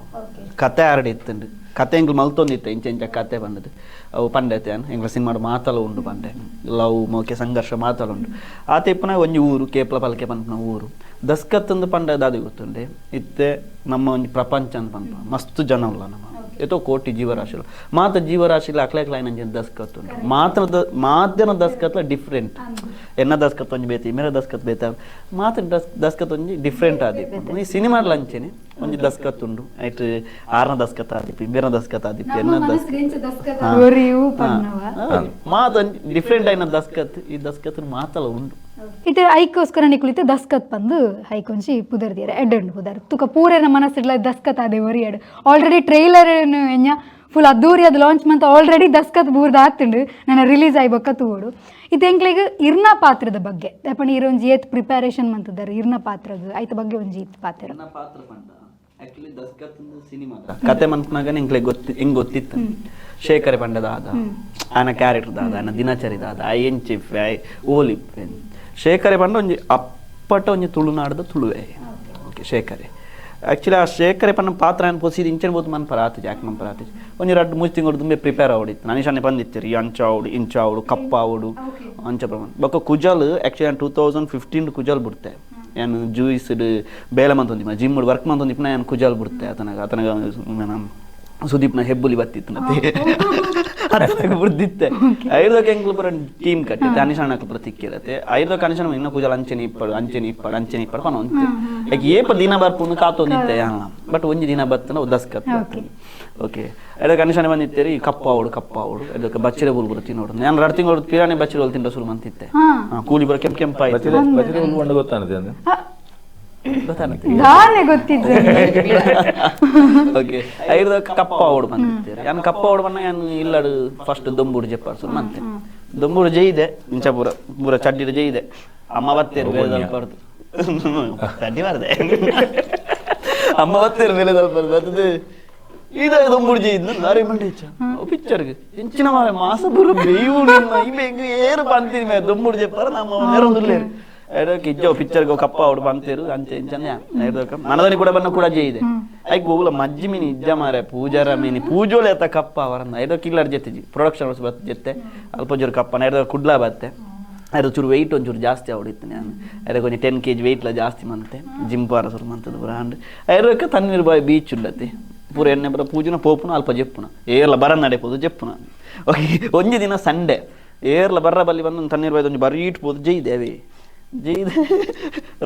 Speaker 3: ಕತೆ ಆರಡಿ ಇತ್ತಂಡು ಕತೆ ಎಂಗ್ಲು ಮಲ್ತೊಂದಿತ್ತೆ ಇಂಚ ಇಂಚ ಕತೆ ಬಂದದ್ದು ಅವು ಪಂಡೈತೆ ಎಂಗ್ಲ ಸಿನಿಮಾಡು ಮಾತಲ ಉಂಡು ಪಂಡೆ ಲವ್ ಮೋಕೆ ಸಂಘರ್ಷ ಮಾತಲ ಉಂಡು ಆತ ಇಪ್ಪನ ಒಂಜಿ ಊರು ಕೇಪ್ಲ ಪಲ್ಕೆ ಪನ್ಪುನ ಊರು ದಸ್ಕತ್ ಅಂದು ಪಂಡ ದಾದಿ ಗೊತ್ತುಂಡೆ ಇತ್ತೆ ನಮ್ಮ ಒಂಜಿ ಪ್ರಪಂಚ ಅಂತ ಪನ್ಪ ಮಸ್ತ್ ಜನ ಉಲ್ಲ ನಮ್ಮ ಏತೋ ಕೋಟಿ ಜೀವರಾಶಿಲು ಮಾತ ಜೀವರಾಶಿಲು ಅಕ್ಲೆ ಅಕ್ಲೆ ನಂಜಿ ದಸ್ಕತ್ ಉಂಟು ಮಾತ್ರ ಮಾಧ್ಯಮ ದಸ್ಕತ್ಲ ಡಿಫ್ರೆಂಟ್ ಎನ್ನ ದಸ್ಕತ್ ಒಂಜಿ ಬೇತಿ ಮೇರೆ ದಸ್ಕತ್ ಬೇತ ಮಾತ್ರ ದಸ್ಕತ್ ಒಂಜಿ ಡಿಫ್ರೆಂಟ್ ಆದಿ ಈ ಸಿನಿಮಾ ಲಂಚೆನೆ ಒಂಜಿ ದಸ್ಕತ್ ಉಂಡು ಐಟ್ ಆರ್ನ ದಸ್ಕತ್ ಆದಿಪ್ಪಿ ಮೇರ ದಸ್ಕತ್ ಆದಿಪ್ಪಿ ಎನ್ನ ದಸ್ಕತ್
Speaker 1: ಒರಿಯು ಪನ್ನವ
Speaker 3: ಮಾತ ಡಿಫ್ರೆಂಟ್ అయిన ದಸ್ಕತ್ ಈ ದಸ್ಕತ್ ಮಾತಲ ಉಂಡು.
Speaker 1: ಇತ್ತೆ ಐಕೋಸ್ಕರ ನಿಕುಲಿತೆ ದಸ್ಕತ್ ಪಂದು ಐಕೊಂಚಿ ಪುದರ್ದಿಯರ ಎಡ್ಡಂಡು ಪುದರ್ ತುಕ ಪೂರೆನ ಮನಸ್ಸಿಡ್ಲ ದಸ್ಕತ್ ಅದೇ ಒರಿಯಡು ಆಲ್ರೆಡಿ ಟ್ರೈಲರ್ ಎಂಜ ಫುಲ್ ಅದ್ದೂರಿ ಅದು ಲಾಂಚ್ ಮಂತ ಆಲ್ರೆಡಿ ದಸ್ಕತ್ ಬೂರ್ದ ಆತುಂಡು ನನ್ನ ರಿಲೀಸ್ ಆಯಿ ಬೊಕ್ಕ ತೂವೊಡು. ಇತ್ತೆ ಎಂಕ್ಲೆಗ್ ಇರ್ನ ಪಾತ್ರದ ಬಗ್ಗೆ ದಪ್ಪಣ ಇರೊಂಜಿ ಏತ್ ಪ್ರಿಪ್ಯಾರೇಷನ್ ಮಂತದಾರ ಇರ್ನ ಪಾತ್ರಗ್ ಐತ ಬಗ್ಗೆ ಒಂಜಿ ಇತ್ತು ಪಾತ್ರ.
Speaker 3: ಪಾತ್ರ ಪಂಡ Actually Daskat cinema ಕತೆ ಮನ್ಪನಾಗ ಎಂಕ್ಲೆ ಗೊತ್ತಿ ಹೆಂಗ್ ಗೊತ್ತಿತ್ತು ಶೇಖರ ಪಂಡದ ಆದ ಆನ ಕ್ಯಾರೆಕ್ಟರ್ ದಾದ ಆನ ದಿನಚರಿ ದಾದ ಆ ಎಂಚಿಪ್ಪೆ ಆಯ್ ಓಲಿಪ್ಪೆ ಶೇಖರೆ ಪಂಡ ಒಂಜಿ ಅಪ್ಪಟ ಒಂಜಿ ತುಳುನಾಡ್ದ ತುಳುವೆ. ಓಕೆ ಶೇಖರೆ ಆ್ಯಕ್ಚುಲಿ ಆ ಶೇಖರೆ ಪನ್ನ ಪಾತ್ರ ಏನು ಪೊಸಿದ್ ಇಂಚನ ಬೋದು ಮನ್ಪರ ಆತಿಜಿ ಯಾಕೆ ಮನ್ಪರ ಆತಿಜಿ ಒಂಜಿ ರಡ್ಡು ಮೂಜಿ ತಿಂಗಳು ದುಂಬೆ ಪ್ರಿಪೇರ್ ಆವಡಿತ್ತು ನನೀಶಾನೆ ಬಂದಿತ್ತೀರಿ ಈ ಅಂಚ ಆವಡು ಇಂಚ ಆವಡು ಕಪ್ಪ ಆವಡು ಅಂಚ ಪ್ರಮಾಣ ಬೊಕ್ಕ ಕುಜಲ್ ಆ್ಯಕ್ಚುಲಿ ನಾನು 2015 ಕುಜಲ್ ಬಿಡ್ತೆ ಏನು ಜೂಯಿಸ್ಡ್ ಬೇಲೆ ಮಂತೊಂದಿಮ್ಮ ಜಿಮ್ ವರ್ಕ್ ಮಂತೊಂದಿಪ್ಪನ ಏನು ಕುಜಲ್ ಬಿಡ್ತೆ ಆತನಾಗ ಆತನಾಗ ನಮ್ಮ ಸುದೀಪ್ನ ಹೆಬ್ಬುಲಿ ಬತ್ತಿತ್ತು ಮತ್ತೆ ಅತನಾಗ ಬುಡ್ದಿತ್ತೆ ಐರ್ದಕ್ಕೆ ಎಂಕ್ಲು ಪೂರ ಟೀಮ್ ಕಟ್ಟಿತ್ತೆ ಅನಿಶಾನ ಪೂರ ತಿಕ್ಕಿರತ್ತೆ ಐರ್ದಕ್ಕೆ ಅನಿಶಾನ ಇನ್ನ ಕುಜಲ್ ಅಂಚನೆ ಇಪ್ಪಡು ಅಂಚನೆ ಇಪ್ಪಡು ಅಂಚನೆ ಇಪ್ಪಡು ಪನ ಒಂತೆ ಯಾಕೆ ಏಪ ದಿನ ಬರ್ಪುಂದು ಕಾತೊಂದಿತ್ತೆ ಬಟ್ ಒಂಜಿ ದಿನ ಬತ್ತನ ದಸ್ಕತ್ ಓಕೆ ಅದಕ್ಕೆ ಅನಿಶಾನೆ ಬಂದಿತ್ತೇರಿ ಕಪ್ಪ ಆವಡು ಕಪ್ಪ ಆವಡು ಅದಕ್ಕೆ ಬಚ್ಚಿರೆ ಬುಲ್ ಬುರ ತಿನ್ನೋಡು ನಾನು ಎರಡು ತಿಂಗಳು ಪಿರಾಣಿ ಬಚ್ಚಿರೆ ಹೋಲ್ ತಿಂಡ ಶುರು ಮಂತಿತ್ತೆ ಕೂಲಿ ಬರ ಕೆಂಪು ಕೆಂಪಾಯ್ತು
Speaker 2: ಬಚ್ಚಿರೆ ಬಚ್ಚಿರೆ ಹುಲ್ಲು ಬಣ್ಣ ಗೊತ್ತಾನದೆ ಅಂದ್ರೆ
Speaker 3: ಗೊತ್ತಾನತ್ತೆ
Speaker 1: ದಾನೆ ಗೊತ್ತಿದ್ದೆ.
Speaker 3: ಓಕೆ ಐರ್ದ ಕಪ್ಪ ಆವಡು ಬಂದಿತ್ತೀರಿ ಯಾನ್ ಕಪ್ಪ ಆವಡು ಬಣ್ಣ ಯಾನ್ ಇಲ್ಲಡು ಫಸ್ಟ್ ದೊಂಬುಡು ಜೆಪ್ಪಾರ್ ಶುರು ಮಂತೆ ದೊಂಬುಡು ಜೈದೆ ಇಂಚ ಪೂರ ಪೂರ ಚಡ್ಡಿಡು ಜೈದೆ ಅಮ್ಮ ಬತ್ತೇರು ಬೇರೆ ದಲ್ಪರ್ದು ಚಡ್ಡಿ ಬಾರ್ದೆ ಅಮ್ಮ ಬತ್ತೇರು ಬೇರೆ ದಲ್ಪರ್ದು ಬರ್ತದೆ ಇದ ದೊಂಬುಡು ಜೈದ್ ಲಾರಿ ಮಂಡಿ ಇಚ್ಚ ಪಿಕ್ಚರ್ಗೆ ಇಂಚಿನ ಮಾರೆ ಮಾಸ ಪೂರ ಬೇಯುಡು ಇಬೇಗ ಏರು ಬಂತೀನಿ ಮೇ ದೊಂಬುಡು ಜೆಪ್ಪಾರ ನಮ್ಮ ನೇರೊಂದುಲ್ಲೇರು ಐದಕ್ಕೆ ಇಜ್ಜೋ ಪಿಕ್ಚರ್ಗೆ ಕಪ್ಪ ಅವಡು ಬಂತೇರು ಅಂಚೆ ಇಂಚನೆ ಐದಕ್ಕೆ ಮನದಲ್ಲಿ ಕೂಡ ಬನ್ನ ಕೂಡ ಜೈದೆ ಐಕ್ ಬೋಗುಲ ಮಜ್ಜಿ ಮೀನಿ ಇಜ್ಜ ಮಾರೆ ಪೂಜಾರ ಮೀನಿ ಪೂಜೋಲೆ ಅತ್ತ ಕಪ್ಪ ಅವರನ್ನ ಐದಕ್ಕೆ ಇಲ್ಲರ್ ಜೊತೆ ಪ್ರೊಡಕ್ಷನ್ ಹೌಸ್ ಬತ್ ಜೊತೆ ಅಲ್ಪ ಜೋರು ಕಪ್ಪನ ಐದ ಕುಡ್ಲಾ ಬತ್ತೆ ಐದು ಚೂರು ವೆಯ್ಟ್ ಒಂಚೂರು ಜಾಸ್ತಿ ಅವಡಿತ್ತು ನಾನು ಐದಕ್ಕೆ ಒಂಜಿ 10 kg ವೆಯ್ಟ್ಲ ಜಾಸ್ತಿ ಮಂತೆ ಜಿಮ್ ಪಾರ ಸುರು ಮಂತದ ಪೂರ ಅಂಡ್ ಐದಕ್ಕೆ ತಣ್ಣೀರು ಬಾಯಿ ಬೀಚ್ ಉಳ್ಳತೆ ಪೂರ ಎಣ್ಣೆ ಪೂರ ಪೂಜುನ ಪೋಪುನ ಅಲ್ಪ ಜೆಪ್ಪುನ ಏರ್ಲ ಬರ ನಡೆಪೋದು ಜೆಪ್ಪುನ. ಓಕೆ ಒಂಜಿ ದಿನ ಸಂಡೆ ಏರ್ಲ ಬರ್ರ ಬಲ್ಲಿ ಬಂದು ತಣ್ಣೀರು ಬಾಯ್ದು ಒಂಜಿ ಬರೀಟ್ ಪೋದು ಜೈದೆ ಅವೇ ಜೈದೆ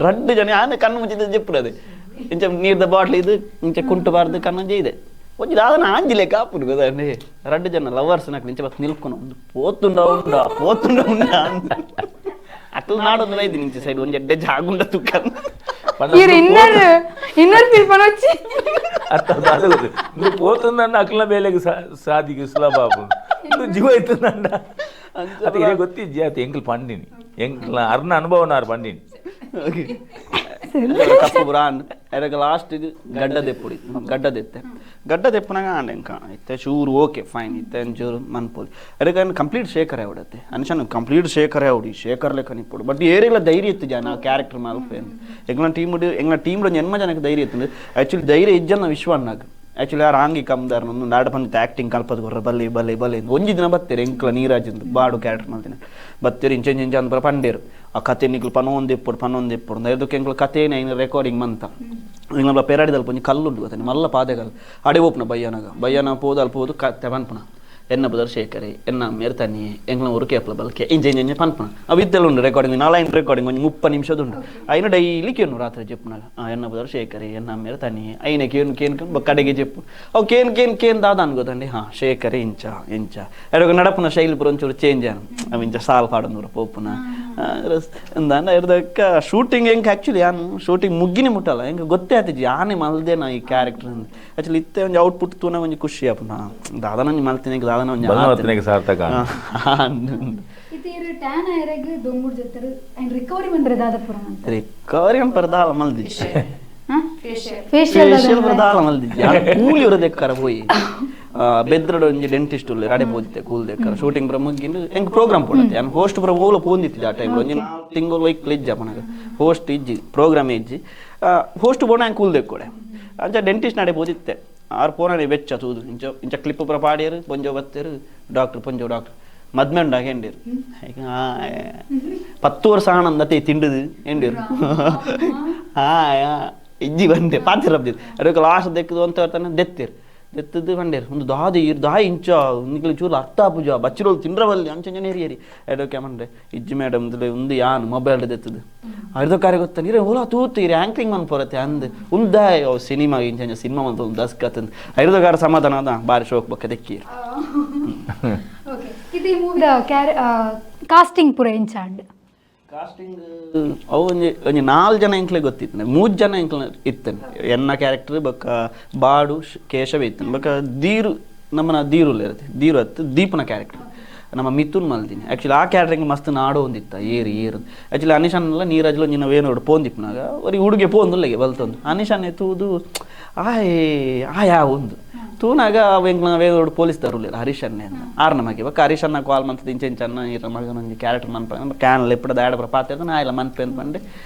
Speaker 3: ರಡ್ಡು ಜನ ಆನೆ ಕಣ್ಣು ಮುಚ್ಚಿದ ಜೆಪ್ಪುನದೆ ಇಂಚ ನೀರ್ದ ಬಾಟ್ಲ್ ಇದು ಇಂಚ ಕುಂಟು ಬಾರ್ದು ಕಣ್ಣು ಜೈದೆ ಒಂಜಿ ದಾದನ ಆಂಜಿಲೆ ಕಾಪುನು ಗೊತ್ತಾಂడి ರಡ್ಡು ಜನ ಲವರ್ಸ್ ನಾಕು ಇಂಚ ಬತ್ ನಿಲ್ಕೊನು ಒಂದು ಪೋತುಂಡ ಉಂಡ ಪೋತುಂಡ ಉಂಡ ಅಕ್ಲು ನಾಡೊಂದು ಐದು ನಿಂಚೆ ಸೈಡ್ ಒಂಜಿ ಎಡ್ಡೆ ಜಾಗುಂಡ ತುಕ್ಕ
Speaker 1: ಇರ್ inner inner feel ಪನೊಚ್ಚಿ
Speaker 2: ಅರ್ಥ ಅದು ಗೊತ್ತು. నువ్వు పోతుందన్న అఖిల ಬೇಲೆಗೆ ಸಾದಿಗೆ ಸುಲಭ ಆಪುಂಡು నువ్వు ಜೀವ ಇತ್ತಂದ ಅದು ಇದೇ ಗೊತ್ತಿಜ್ಜಿ ಅದು ಎಂಕಲ್ ಪಂಡಿನಿ ಎಂಕ್ಲ ಅರ್ನ ಅನುಭವನಾರು ಪಂಡಿನಿ.
Speaker 3: ಕಪ್ಪು ಬ್ರಾಂಡ್ ಅದಕ್ಕೆ ಲಾಸ್ಟ್ ಗಡ್ಡ ದೆಪ್ಪುಡಿ ಗಡ್ಡ ದೆತ್ತೆ ಗಡ್ಡ ದೆಪ್ಪನಾಗ ಆಂಡ ಎಂಕ ಇತ್ತೆ ಚೂರು ಓಕೆ ಫೈನ್ ಇತ್ತೆ ಒಂಚೂರು ಮನ್ಪೋದು ಅದಕ್ಕೆ ಕಂಪ್ಲೀಟ್ ಶೇಖರ್ ಆವಡತ್ತೆ ಅನ್ಶನ್ ಕಂಪ್ಲೀಟ್ ಶೇಖರ್ ಆವಡಿ ಶೇಖರ್ ಲೆಕ್ಕ ನಿಪ್ಪುಡು ಬಟ್ ಏರಿಲ್ಲ ಧೈರ್ಯ ಇತ್ತು ಜನ ಕ್ಯಾರೆಕ್ಟರ್ ಮಲ್ಪೆ ಎಂಗ್ಲ ಟೀಮ್ ಎಂಗ್ಲ ಟೀಮ್ ಜನ್ಮ ಜನಕ್ಕೆ ಧೈರ್ಯ ಇತ್ತು ಆ್ಯಕ್ಚುಲಿ ಧೈರ್ಯ ಇಜ್ಜನ್ನ ವಿಶ್ವ ಅನ್ನಾಗ ಆ್ಯಕ್ಚುಲಿ ಯಾರು ಆಂಗಿ ಕಮ್ದಾರ್ ಒಂದು ನಾಡ ಬಂದಿತ್ತು ಆ್ಯಕ್ಟಿಂಗ್ ಕಲ್ಪದ ಗೊರ್ರ ಬಲ್ಲೆ ಬಲ್ಲೆ ಬಲ್ಲೆ ಒಂಜಿ ದಿನ ಬತ್ತೀರಿ ಎಂಕ್ಲ ನೀರಾಜಿಂದು ಬಾಡು ಕ್ಯಾರೆಕ್ಟರ್ ಮಲ್ತಿನ ಬತ್ತೀರಿ ಇಂಚ ಇಂಚ ಅಂದ್ ಬರ ಪಂಡೇರು ಆ ಕತೆ ನಿಕ್ಲು ಪನೊಂದು ಇಪ್ಪಡು ಪನೊಂದು ಇಪ್ಪಡು ಅದಕ್ಕೆ ಎಂಕ್ಲ ಕಥೆನೇ ಐನು ರೆಕಾರ್ಡಿಂಗ್ ಮಂತ ಎಂಗ್ಲ ಪೆರಾಡಿದಲ್ಪ ಒಂಜಿ ಕಲ್ಲುಂಡು ಗೊತ್ತಾನೆ ಮಲ್ಲ ಪಾದೆಗಲ್ ಅಡೆ ಓಪುನ ಬಯ್ಯನಾಗ ಬಯ್ಯನ ಪೋದು ಅಲ್ಪ ಪೋದು ಕತೆ ಪನ್ಪುನ ಎನ್ನ ಬದರ್ ಶೇಖರೆ ಎನ್ನ ಮೇರ್ ತನ್ನಿ ಎಂಗ್ಲ ಉರುಕೆ ಅಪ್ಲ ಬಲ್ಕೆ ಇಂಚ ಇಂಚ ಇಂಚ ಪನ್ಪುನ ಅವು ಇದ್ದೆಲ್ಲ ಉಂಡು ರೆಕಾರ್ಡಿಂಗ್ ನಾಲೈನ್ ರೆಕಾರ್ಡಿಂಗ್ ಒಂಜಿ 30 ನಿಮಿಷದುಂಡು ಐನು ಡೈಲಿ ಕೇನು ರಾತ್ರಿ ಜೆಪ್ಪುನಾಗ ಎನ್ನ ಬದರ್ ಶೇಖರೆ ಎನ್ನ ಮೇರ್ ತನ್ನಿ ಐನ ಕೇನು ಕೇನು ಕೇನು ಕಡೆಗೆ ಜೆಪ್ಪು ಅವು Kane Kane Kane ದಾದ ಅನ್ಗೋದಂడి ಹಾಂ ಶೇಖರೆ ಇಂಚ ಇಂಚ ಎಡಗ ನಡಪುನ ಶೈಲಿ ಪೂರ ಒಂಚೂರು ಚೇಂಜ್ ಆನು ಅವು ಇಂಚ ಸಾಲ್ ಪಾಡೊಂದು ಪೋಪುನ ಎಂದಾಂಡ ಇರ್ದಕ್ಕ ಶೂಟಿಂಗ್ ಹೆಂಗೆ ಆ್ಯಕ್ಚುಲಿ ಯಾನು ಶೂಟಿಂಗ್ ಮುಗ್ಗಿನೇ ಮುಟ್ಟಲ್ಲ ಹೆಂಗೆ ಗೊತ್ತೇ ಆತಿಜಿ ಯಾನೆ ಮಲ್ದೆ ನಾ ಈ ಕ್ಯಾರೆಕ್ಟರ್ ಅಂದ್ ಆ್ಯಕ್ಚುಲಿ ಇತ್ತೆ ಒಂಜಿ ಔಟ್ಪುಟ್ ತೂನ ಒಂಜಿ ಖುಷಿ ಆಪುನ ದಾದನ ಒಂಜಿ ಮಲ್ತಿನ ದಾದನ ಒಂಜಿ
Speaker 2: ಬಲವತ್ತನೆಗೆ ಸಾರ್ಥಕ
Speaker 1: ಇತ್ತೆ ಟ್ಯಾನ್ ಆಯರೆಗ್ ದೊಂಬುಡು ಜೊತೆರು ಅಂಡ್ ರಿಕವರಿ ಬಂದ್ರೆ ದಾದ ಪೂರ ಅಂತ
Speaker 3: ರಿಕವರಿ ಪರದಾಲ ಮಲ್ದಿಜಿ
Speaker 1: ಫೇಶಿಯಲ್
Speaker 3: ಫೇಶಿಯಲ್ ಪರದಾಲ ಮಲ್ದಿಜಿ ಕೂಲಿ ಇರೋದೆಕ್ಕರ ಪೋಯಿ ಬೆದ್ರಡ್ ಒಂಜಿ ಡೆಂಟಿಸ್ಟ್ ಉಲ್ಲೆ ರಡೆ ಪೋದಿತ್ತೆ ಕೂಲ್ ದೆಕ್ಕರ ಶೂಟಿಂಗ್ ಪೂರ ಮುಗ್ಗಿಂದು ಎಂಕ್ ಪ್ರೋಗ್ರಾಮ್ ಪೋಡತ್ತೆ ಯಾನ್ ಹೋಸ್ಟ್ ಪೂರ ಓಲ ಪೋಂದಿತ್ತಿದ್ದೆ ಆ ಟೈಮ್ ಒಂಜಿ 4 ತಿಂಗಳು ವೈಕ್ಲ್ ಇಜ್ಜ ಪನಗ ಹೋಸ್ಟ್ ಇಜ್ಜಿ ಪ್ರೋಗ್ರಾಮ್ ಇಜ್ಜಿ ಹೋಸ್ಟ್ ಬೋಣ ಹ್ಯಾಂಗ್ ಕೂಲ್ ದೆಕ್ಕೊಡೆ ಅಂಚ ಡೆಂಟಿಸ್ಟ್ ನಡೆ ಪೋದಿತ್ತೆ ಆರ್ ಪೋನಡೆ ಬೆಚ್ಚ ತೂದು ಇಂಚ ಇಂಚ ಕ್ಲಿಪ್ ಪೂರ ಪಾಡಿಯರು ಪೊಂಜೋ ಬತ್ತೇರು ಡಾಕ್ಟರ್ ಪೊಂಜೋ ಡಾಕ್ಟರ್ ಮದ್ಮೆ ಉಂಡಾಗ ಎಂಡೇರು 10 ವರ್ಷ ಆನಂದತೆ ತಿಂಡುದು ಎಂಡೇರು ಇಜ್ಜಿ ಬಂದೆ ಪಾತಿರ ಅದಕ್ಕೆ ಲಾಸ್ಟ್ ದೆಕ್ಕದು ಅಂತ ಹೇಳ್ತಾನೆ ದೆತ್ತೇರು ದೆತ್ತದ್ದು ಬಂಡೇರು ಒಂದು ದಾದಿ ಇರ್ ದಾಯಿ ಇಂಚ ನಿಕ್ಲೆ ಚೂರು ಅರ್ಥ ಪೂಜ ಬಚ್ಚಿರೋಳು ತಿಂಡ್ರವಲ್ಲಿ ಅಂಚ ನೇರಿ ಏರಿ ಅದಕ್ಕೆ ಮಂಡೆ ಇಜ್ಜಿ ಮೇಡಮ್ ಒಂದು ಯಾನ್ ಮೊಬೈಲ್ ದೆತ್ತದು ಅರ್ಧ ಕಾರ್ಯ ಗೊತ್ತ ನೀರೇ ಓಲಾ ತೂತು ಇರಿ ಆ್ಯಂಕ್ರಿಂಗ್ ಮನ್ ಪೊರತೆ ಅಂದ್ ಉಂದಾಯ್ ಅವು ಸಿನಿಮಾ ಇಂಚ ಸಿನಿಮಾ ಮಂತ ಒಂದು ದಸ್ಕತ್ ಐದು ಕಾರ ಸಮಾಧಾನ ಅದ ಬಾರಿ ಶೋಕ್ ಬಕ್ಕ ದೆಕ್ಕೀರು.
Speaker 1: ಓಕೆ ಇದು ಈ ಮೂವಿದ ಕಾಸ್ಟಿಂಗ್ ಪೂರ ಇಂಚಾಂಡ್
Speaker 3: ಕಾಸ್ಟಿಂಗ್ ಅವು ಒಂಜಿ ಒಂಜಿ 4 ಜನ ಎಂಕ್ಲೆ ಗೊತ್ತಿತ್ತು 3 ಜನ ಎಂಕ್ಲೆ ಇತ್ತೇನೆ ಎನ್ನ ಕ್ಯಾರೆಕ್ಟರ್ ಬೊಕ್ಕ ಬಾಡು ಕೇಶವ ಇತ್ತೇನೆ ಬೊಕ್ಕ ದೀರು ನಮ್ಮನ ದೀರುಲ್ಲ ಇರುತ್ತೆ ದೀರು ಹತ್ತು ದೀಪನ ಕ್ಯಾರೆಕ್ಟರ್ ನಮ್ಮ ಮಿಥುನ್ ಮಲ್ದಿನಿ. ಆ್ಯಕ್ಚುಲಿ ಆ ಕ್ಯಾರೆಕ್ಟರ್ ಮಸ್ತ್ ನಾಡೋ ಒಂದಿತ್ತ ಏರು ಏರು. ಆ್ಯಕ್ಚುಲಿ ಅನಿಶಾನೆಲ್ಲ ನೀರಜ್ಲ ನಿನ್ನ ವೇನೋಡು ಪೋಂದಿಪ್ಪನಾಗ ಒರಿ ಹುಡುಗೆ ಪೋಂದುಲ್ಲೆಗೆ ಬಲ್ತೊಂದು ಅನಿಶಾನೆ ತೂದು ಆಯ್ ಆಯಾ ಒಂದು ತೂನಾಗ ಎಂಕ್ಲ ವೇನೋಡು ಪೊಲೀಸ್ ತರುಲಿಲ್ಲ ಹರೀಶನ್ನೇ ಅಂತ ಆರ್ನ ಮಗೆ ಬೊಕ್ಕ ಹರೀಶನ್ನ ಕಾಲ್ ಮಂತದ ಇಂಚ ಇಂಚನ್ನ ಈರ ಮಗನೊಂಜಿ ಕ್ಯಾರೆಕ್ಟರ್ ಮನ್ಪ can ಲೆಪ್ಪಡ ದಾಡ ಪುರ ಪಾತೆ ಆಯ್ಲ ಮನ್ಪೆ ಅಂತ ಪಂಡೆ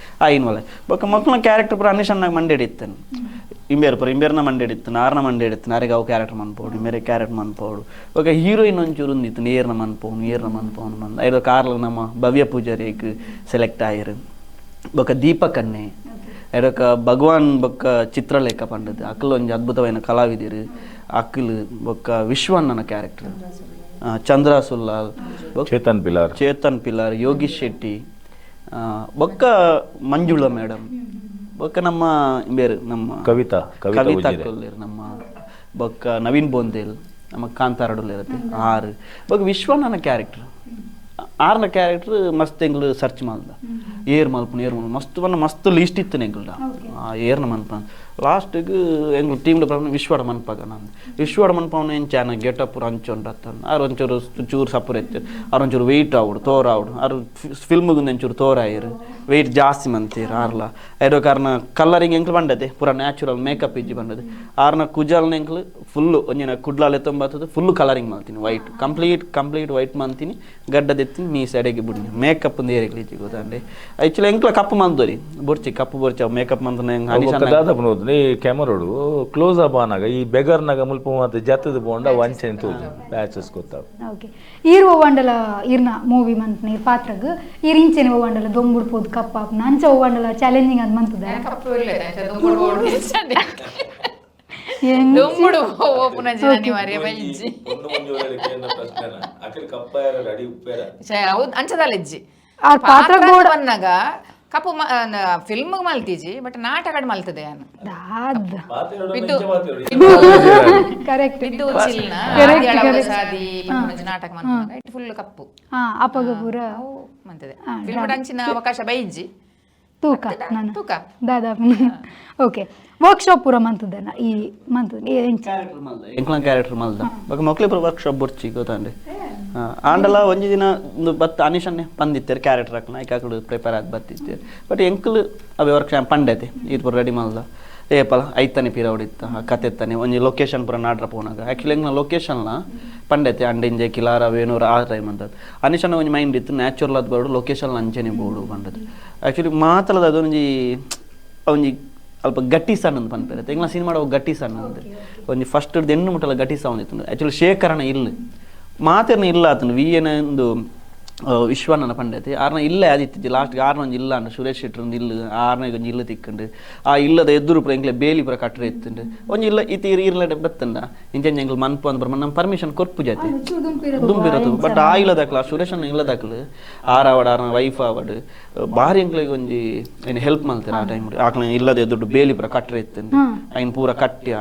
Speaker 3: ಆಯಿನ ಒಲೆ ಬೊಕ್ಕ ಮಕ್ಕಳ ಕ್ಯಾರೆಕ್ಟರ್ ಪುರ ಅನಿಶನ್ನಾಗ ಮಂಡೆಡಿತ್ತನು ಇಂಬೇರು ಪುರ ಇಂಬೇರ್ನ ಮಂಡೆಡಿತ್ತು ನಾರ್ನ ಮಂಡೆಡಿತ್ತು ನಾರಿಗೆ ಅವು ಕ್ಯಾರೆಕ್ಟರ್ ಮನ್ಪೋಡು ಇಂಬೇರೆ ಕ್ಯಾರೆಕ್ಟರ್ ಮನ್ಪೋಡು. ಬೊಕ್ಕ ಹೀರೋಯಿನ್ ಒಂಚೂರು ಒಂದಿತ್ತು ನೇರ್ನ ಮನ್ಪೋನು ಏರ್ನ ಮನ್ಪೋನು ಮಂದ ಐದು ಕಾರ್ಲ ನಮ್ಮ ಭವ್ಯ ಪೂಜಾರಿಗೆ ಸೆಲೆಕ್ಟ್ ಆಯಿರು. ಬೊಕ್ಕ ದೀಪಕ್ ಅನ್ನೆ ಐರೊಕ ಭಗವಾನ್ ಬೊಕ್ಕ ಚಿತ್ರಲೇಖ ಪಂಡದು ಅಕ್ಲು ಒಂಜಿ ಅದ್ಭುತವಾಯಿನ ಕಲಾವಿದರು ಅಕ್ಲು ಬೊಕ್ಕ ವಿಶ್ವಣ್ಣನ ಕ್ಯಾರೆಕ್ಟರ್ ಚಂದ್ರ ಸುಲ್ಲಾಲ್
Speaker 2: ಚೇತನ್ ಪಿಲಾರ್
Speaker 3: ಚೇತನ್ ಪಿಲಾರ್ ಯೋಗೀಶ್ ಶೆಟ್ಟಿ ಬೊಕ್ಕ ಮಂಜುಳಾ ಮೇಡಮ್ ಬೊಕ್ಕ ನಮ್ಮ ಬೇರೆ ನಮ್ಮ
Speaker 2: ಕವಿತಾ
Speaker 3: ಕವಿತಾ ಕೊಲ್ಲೇರು ನಮ್ಮ ಬೊಕ್ಕ ನವೀನ್ ಬೋಂದೇಲ್ ನಮ್ಮ ಕಾಂತಾರಡುಲ್ ಇರುತ್ತೆ ಆರು ಬೊಕ್ಕ ವಿಶ್ವಣ್ಣನ ಕ್ಯಾರೆಕ್ಟರ್ ಆರ್ನ ಕ್ಯಾರೆಕ್ಟರ್ ಮಸ್ತ್ ಎಂಗ್ಲು ಸರ್ಚ್ ಮಲ್ದ ಏರ್ ಮಲ್ಪುನ ಏರ್ ಮಲ್ಪ ಮಸ್ತ್ ಬನ್ನ ಮಸ್ತ್ ಲೀಸ್ಟ್ ಇತ್ತು ಎಂಗ್ಲ್ಡ ಆ ಏರ್ನ ಮನ್ಪ ಲಾಸ್ಟಿಗೆ ಎಂಗ್ಲು ಟೀಮ್ದ ಪ್ರಾಬ್ಲಮ್ ವಿಶ್ವಡ ಮನ್ಪಾಗ ನಾನು ವಿಶ್ವಡ ಮನ್ಪವನ ಎಂಚಾನ ಗೆಟಪ್ ಅಂಚೊಂಡು ಆರು ಒಂಚೂರು ಚೂರು ಸಪುರ ಇತ್ತು ಆರು ಒಂಚೂರು ವೆಯ್ಟ್ ಆವಡು ತೋರ ಆವಡು ಆರು ಫಿಲ್ಮ್ಗೆ ಒಂಚೂರು ತೋರಾಯಿರು ವೆಯ್ಟ್ ಜಾಸ್ತಿ ಮಂತೀರು ಆರ್ಲ ಐಡೋ ಕಾರಣ ಕಲ್ಲರಿಂಗ್ ಎಂಕ್ಲು ಬಂಡದೆ ಪೂರ ನ್ಯಾಚುರಲ್ ಮೇಕಪ್ ಇಜ್ಜಿ ಬಂಡದೆ ಆರ್ನ ಕುಜಾಲ್ನ ಎಂಕ್ಲು ಫುಲ್ಲು ಒಂಜಿನ ಕುಡ್ಲಾಲೆ ತೊಂಬತ್ತದು ಫುಲ್ಲು ಕಲರಿಂಗ್ ಮಾಡ್ತೀನಿ white complete complete white ಮಾಡ್ತೀನಿ ಗಡ್ಡದೆತ್ತೀನಿ ಮೀ ಸೈಡಿಗೆ ಬಿಡ್ನಿ ಮೇಕಪ್ ಒಂದು ಏರಿಗ್ಲಿ ಇಜ್ಜಿ ಗೊತ್ತಂಡೆ ಆ್ಯಕ್ಚುಲಿ ಎಂಕ್ಲ ಕಪ್ಪು ಮಂದೋರಿ ಬೊರ್ಚಿ ಕಪ್ಪು ಬೊರ್ಚಿ ಅವು ಮೇಕಪ್ ಮಂತನ
Speaker 2: ದಾದಪ್ಪನ ಈ ಕ್ಯಾಮರೋಡು ಕ್ಲೋಸ್ ಅಪ್ ಆನಾಗ ಈ ಬೆಗರ್ನಾಗ ಮುಲ್ಪ ಮಾತ ಜತ್ತದ ಬೋಂಡ ವಂಚನೆ ತೋಜು ಪ್ಯಾಚಸ್ ಗೊತ್ತಾವ.
Speaker 1: ಓಕೆ ಈರ್ ಒವ್ವಂಡಲ ಈರ್ನ ಮೂವಿ ಮಂತ್ ನೀರ್ ಪಾತ್ರಗ್ ಈರ್ ಇಂಚೆನೆ ಒವ್ವಂಡಲ ದೊಂಬುಡ್ ಪೋದು ಕಪ್ಪ ಅಂಚ ಒವ್ವಂಡಲ ಚಾಲೆಂಜಿಂಗ್ ಅದ್ ಮಂತದ
Speaker 4: ಕಪ್ಪು ಇಲ್ಲ ದೊಂಬುಡು ಓಪುನ ಅನಿವಾರ್ಯ ಬೈಜಿ ಹೌದು ಅಂಚದಲ್ಲ ಇಜ್ಜಿ
Speaker 1: ಆ ಪಾತ್ರ
Speaker 4: ಬಂದಾಗ ಕಪ್ಪು ಫಿಲ್ಮ್ ಮಲ್ತೀಜಿ ಬಟ್ ನಾಟಕ ಮಲ್ತದೆ
Speaker 1: ದಾದ ಕರೆಕ್ಟ್
Speaker 4: ಬಿದ್ದು ಚಿಲ್ನ ಸಾದಿ ನಾಟಕ it full ಕಪ್ಪು.
Speaker 1: ಹಾ ಅಪಗ ಪೂರ
Speaker 4: ಮಂತದೆ ಫಿಲ್ಮ್ ಅಂಚಿನ ಅವಕಾಶ ಬೈಜಿ
Speaker 1: ತೂಕ ನಾನು
Speaker 4: ತೂಕ
Speaker 1: ದಾದಾ. ಓಕೆ ವರ್ಕ್ಶಾಪ್ ಪೂರ ಮಂತದನ ಈ ಮಂತದ
Speaker 3: ಎಂಕ್ಲ ಕ್ಯಾರೆಕ್ಟರ್ ಮಲ್ದ ಬೊಕ್ಕ ಮೊಕ್ಲಿ ಪೂರ ವರ್ಕ್ಶಾಪ್ ಬೊರ್ಚಿ ಗೊತ್ತಂಡೆ ಆಂಡಲ ಒಂಜಿ ದಿನ ಬತ್ತ ಅನಿಶನ್ನೇ ಪಂದಿತ್ತೇರು ಕ್ಯಾರೆಕ್ಟರ್ ಹಾಕ್ನ ಐಕ್ ಆಕಳು ಪ್ರಿಪೇರ್ ಆದ್ ಬತ್ತಿತ್ತೇರು ಬಟ್ ಎಂಕ್ಲು ಅವೇ ವರ್ಕ್ಶಾಪ್ ಪಂಡೈತೆ ಇದು ಪೂರ ರೆಡಿ ಮಲ್ದ ಏಪಲ ಐತನೆ ಪೀರವಡಿತ್ತ ಕತೆತ್ತಾನೆ ಒಂಜಿ ಲೊಕೇಶನ್ ಪೂರ ನಾಡ್ರ ಪೋನಾಗ ಆ್ಯಕ್ಚುಲಿ ಎಂಕ್ಲ ಲೊಕೇಶನ್ಲ ಪಂಡೈತೆ ಅಂಡಿಂಜೆ ಕಿಲಾರ ವೇಣೂರು ಆ ಟೈಮ್ ಅಂತ ಅನಿಶನ ಒಂಜಿ ಮೈಂಡ್ ಇತ್ತು ನ್ಯಾಚುರಲ್ ಅದು ಬೋಡು ಲೊಕೇಶನ್ ಅಂಚೆನೆ ಬೋಡು ಪಂಡದು. ಆ್ಯಕ್ಚುಲಿ ಮಾತಲದ ಅದೊಂಜಿ ಒಂಜಿ ಅಲ್ಪ ಗಟ್ಟಿ ಸಣ್ಣ ಅಂತ ಪನ್ಪೇರೆ ಎಂಗ್ಲ ಸಿನಿಮಾಡ ಗಟ್ಟಿ ಸಣ್ಣ ಅಂತ ಒಂಜಿ ಫಸ್ಟ್ ಎಣ್ಣು ಮುಟ್ಟಲ ಗಟ್ಟಿ ಸೌಂಡ್ ಇತ್ತು. ಆ್ಯಕ್ಚುಲಿ ಶೇಖರಣ ಇಲ್ಲ ಮಾತೇನ ಇಲ್ಲ ಆತನು ವಿ ಎನ ಒಂದು ವಿಶ್ವಣ್ಣನ ಪಂಡೈತಿ ಆರ್ನ ಇಲ್ಲ ಆದಿತ್ತಿಜ್ಜಿ ಲಾಸ್ಟ್ಗೆ ಆರ್ನ ಒಂಜಿ ಇಲ್ಲ ಅಂಡ ಸುರೇಶ್ ಶೆಟ್ಟರ್ ಒಂದು ಇಲ್ಲ ಆರ್ನ ಒಂಜಿ ಇಲ್ಲ ತಿಕ್ಕಂಡು ಆ ಇಲ್ಲದ ಎದುರು ಪೂರ ಎಂಕ್ಲೆ ಬೇಲಿ ಪೂರ ಕಟ್ಟರೆ ಇತ್ತುಂಡು ಒಂಜಿ ಇಲ್ಲ ಇತ್ತು ಇರ್ ಇರ್ಲಡೆ ಬತ್ತಂಡ ಇಂಚ ಎಂಕ್ಲು ಮನ್ಪು ಅಂದ್ ಬರ ನಮ್ಮ ಪರ್ಮಿಷನ್ ಕೊರ್ಪು ಜಾತಿ ದುಂಬಿರದು. ಬಟ್ ಆ ಇಲ್ಲದಾಕ್ಲ ಸುರೇಶ್ ಅಣ್ಣ ಇಲ್ಲದಾಕ್ಲು ಆರ್ ಆವಡ್ ಆರ್ನ ವೈಫ್ ಆವಡ್ ಭಾರಿ ಎಂಕ್ಲೆಗ್ ಒಂಜಿ ಏನು ಹೆಲ್ಪ್ ಮಲ್ತಾರೆ ಆ ಟೈಮ್ ಆಕ್ಲ ಇಲ್ಲದೆ ದುಡ್ಡು ಬೇಲಿ ಪೂರ ಕಟ್ಟರೆ ಇತ್ತಂಡು ಐನ್ ಪೂರ ಕಟ್ಟಿ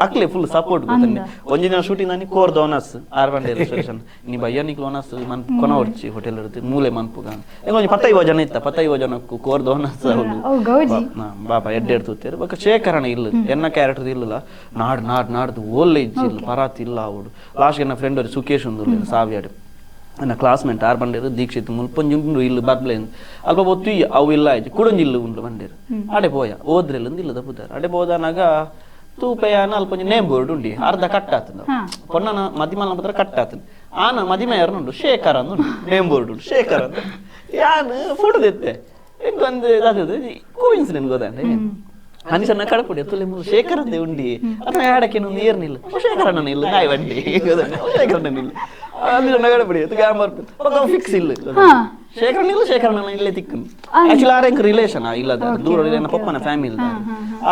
Speaker 3: ಆಕ್ಲೆ ಫುಲ್ ಸಪೋರ್ಟ್ ಗೊತ್ತಂಡೆ. ಒಂಜಿ ದಿನ ಶೂಟಿಂಗ್ ನಾನಿ ಕೋರ್ದ ಓನಸ್ ಆರ್ ಬಂಡೇರು ಸುರೇಶ್ ಅಣ್ಣ ನೀ ಬಯ್ಯ ನಿಕ್ಲು ಓನಸ್ ಮನ್ ಕೊನ ಹೊಡ್ಚಿ ಹೋಟೆಲ್ ಇರುತ್ತೆ ಮೂಲೆ ಮನ್ಪುಗ ಒಂಜಿ ಪತ್ತೈವ ಜನ ಇತ್ತ ಪತ್ತೈವ ಜನಕ್ಕೂ ಕೋರ್ದ ಓನಸ್ ಬಾಬಾ ಎಡ್ಡೆ ತೂತೇರು ಬೊಕ್ಕ ಶೇಖರಣ ಇಲ್ಲ ಎನ್ನ ಕ್ಯಾರೆಕ್ಟರ್ ಇಲ್ಲ ನಾಡ್ ನಾಡ್ ನಾಡ್ದು ಓಲ್ಲೆ ಇಜ್ಜಿ ಇಲ್ಲ ಪರಾತ್ ಇಲ್ಲ ಅವಡು ಲಾಸ್ಟ್ ಎನ್ನ ಫ್ರೆಂಡ್ ಅವ್ರು ಸುಕೇಶ್ ಒಂದು ಸಾವಿಯಾಡು ನನ್ನ ಕ್ಲಾಸ್ಮೇಟ್ ಆರ್ ಬಂಡೇರು ದೀಕ್ಷಿತ್ ಮುಲ್ಪೊಂಜಿ ಉಂಡು ಇಲ್ಲ ಬರ್ಲೆ ಅಲ್ಪ ಒತ್ತು ಅವು ಇಲ್ಲ ಆಯ್ತು ಕುಡೊಂಜಿ ಇಲ್ಲ ಉಂಡು ಬಂಡೇರು ಅಡೆ ಪೋಯ ಓದ್ರೆಲ್ಲ ಇಲ್ಲ ತಪ್ಪುತ್ತಾರೆ ಅಡೆ ಪೋದನಾಗ ತೂಪೆಯಾನ ಅಲ್ಪ ಒಂಜಿ ನೇಮ್ ಬೋರ್ಡ್ ಉಂಡಿ ಅರ್ಧ ಕಟ್ ಆತದ ಪೊನ್ನನ ಮದಿಮಲ ಮಾತ್ರ ಕಟ್ ಆತದ ಆನ ಮದಿಮಯರ್ನುಂಡು ಶೇಖರ್ ಅಂದು ನೇಮ್ ಬೋರ್ಡ್ ಉಂಡು ಶೇಖರ್ ಅಂತ ಯಾನ್ ಫೋಟೋ ತೆತ್ತೆ ಎಂಕೊಂದು ಇದಾತದ ಕೋಇನ್ಸಿಡೆಂಟ್ ಗೊತ್ತಂಡೆ ಅನಿಸನ್ನ ಕಡಪುಡಿ ತುಲೆ ಶೇಖರ್ ಅಂದೆ ಉಂಡಿ ಅನ್ನ ಆಡಕ್ಕೆ ಒಂದು ಏರ್ನಿಲ್ಲ ಶೇಖರಣ್ಣ ಇಲ್ಲ ನಾಯಿ ಬಂಡಿ ಶೇಖರಣ್ಣ ಇಲ್ಲ ಅಲ್ಲಿ ಕಡಪುಡಿ ಫಿಕ್ಸ್ ಇಲ್ಲ ಶೇಖರಣ್ಣ ಇಲ್ಲ ಶೇಖರಣ್ಣ ಇಲ್ಲೇ ತಿಕ್ಕನು. ಆಕ್ಚುಲಿ ಆರ್ ಎಂಕ್ ರಿಲೇಷನ್ ಇಲ್ಲ ದೂರ ಪಪ್ಪನ ಫ್ಯಾಮಿಲಿ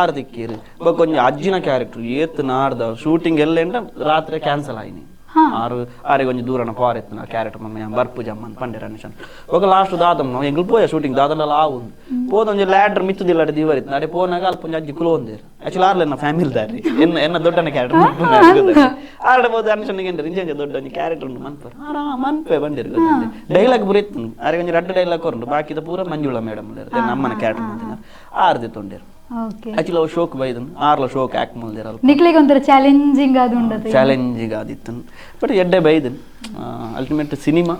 Speaker 3: ಆರ್ ತಿಕ್ಕೀರು ಬೊಕ್ಕ ಒಂಜಿ ಅಜ್ಜಿನ ಕ್ಯಾರೆಕ್ಟರ್ ಏತ್ ನಾಡ್ದ ಶೂಟಿಂಗ್ ಎಲ್ಲ ರಾತ್ರಿ ಕ್ಯಾನ್ಸಲ್ ಆಯ್ನಿ ಆರು ಆರಿಗೆ ಒಂಜಿ ದೂರನ ಪಾರ್ ಎತ್ತನ ಕ್ಯಾರೆಕ್ಟರ್ ಮಮ್ಮ ಬರ್ಪು ಜಮ್ಮನ್ ಪಂಡೆ ರಮೇಶನ್ ఒక ಲಾಸ್ಟ್ ದಾದಮ್ಮ ಎಂಗ್ಲು ಪೋಯ ಶೂಟಿಂಗ್ ದಾದಲ್ಲ ಆವುಂದು ಪೋದ ಒಂಜಿ ಲ್ಯಾಡರ್ ಮಿತ್ತುದಿಲ್ಲ ದಿವರಿತ್ತು ಅಡೆ ಪೋನಾಗ ಅಲ್ಪ ಒಂಜಿ ಅಜ್ಜಿ ಕುಲೋಂದೇರು ಆಕ್ಚುಲಿ ಆರ್ಲೆನ್ನ ಫ್ಯಾಮಿಲಿ ದಾರಿ ಎನ್ನ ಎನ್ನ ದೊಡ್ಡನ ಕ್ಯಾರೆಕ್ಟರ್ ಆರ್ಡೆ ಹೋದ ಅನ್ಸನಿಗೆ ಇಂಚ ದೊಡ್ಡ ಒಂಜಿ ಕ್ಯಾರೆಕ್ಟರ್ ಉಂಡು ಮನ್ಪರ್ ಆರಾ ಮನ್ಪೆ ಬಂದಿರು ಡೈಲಾಗ್ ಪೂರ ಇತ್ತು ಆರೆ ಒಂಜಿ ರಡ್ಡ ಡೈಲಾಗ್ ಕೊರಂಡು ಬಾಕಿದ ಪೂರ ಮಂಜುಳಾ ಮೇಡಮ್ ನಮ್ಮನ ಕ್ಯಾರೆಕ್ಟರ್ ಮಂತಿನ ಆರ್ದೆ ತೊಂಡೇರು. Actually ಅವು ಶೋಕ್ ಬೈದನ್ ಆರ್ಲ ಶೋಕ್ ಆ್ಯಕ್ಟ್ ಮಲ್ದಿರಲ್ಲ
Speaker 1: ನಿಕ್ಲಿಗೆ ಒಂಥರ ಚಾಲೆಂಜಿಂಗ್ ಅದು ಉಂಡದು
Speaker 3: ಚಾಲೆಂಜಿಂಗ್ ಆದಿತ್ತು ಬಟ್ ಎಡ್ಡೆ ಬೈದನ್ ಅಲ್ಟಿಮೇಟ್ ಸಿನಿಮಾ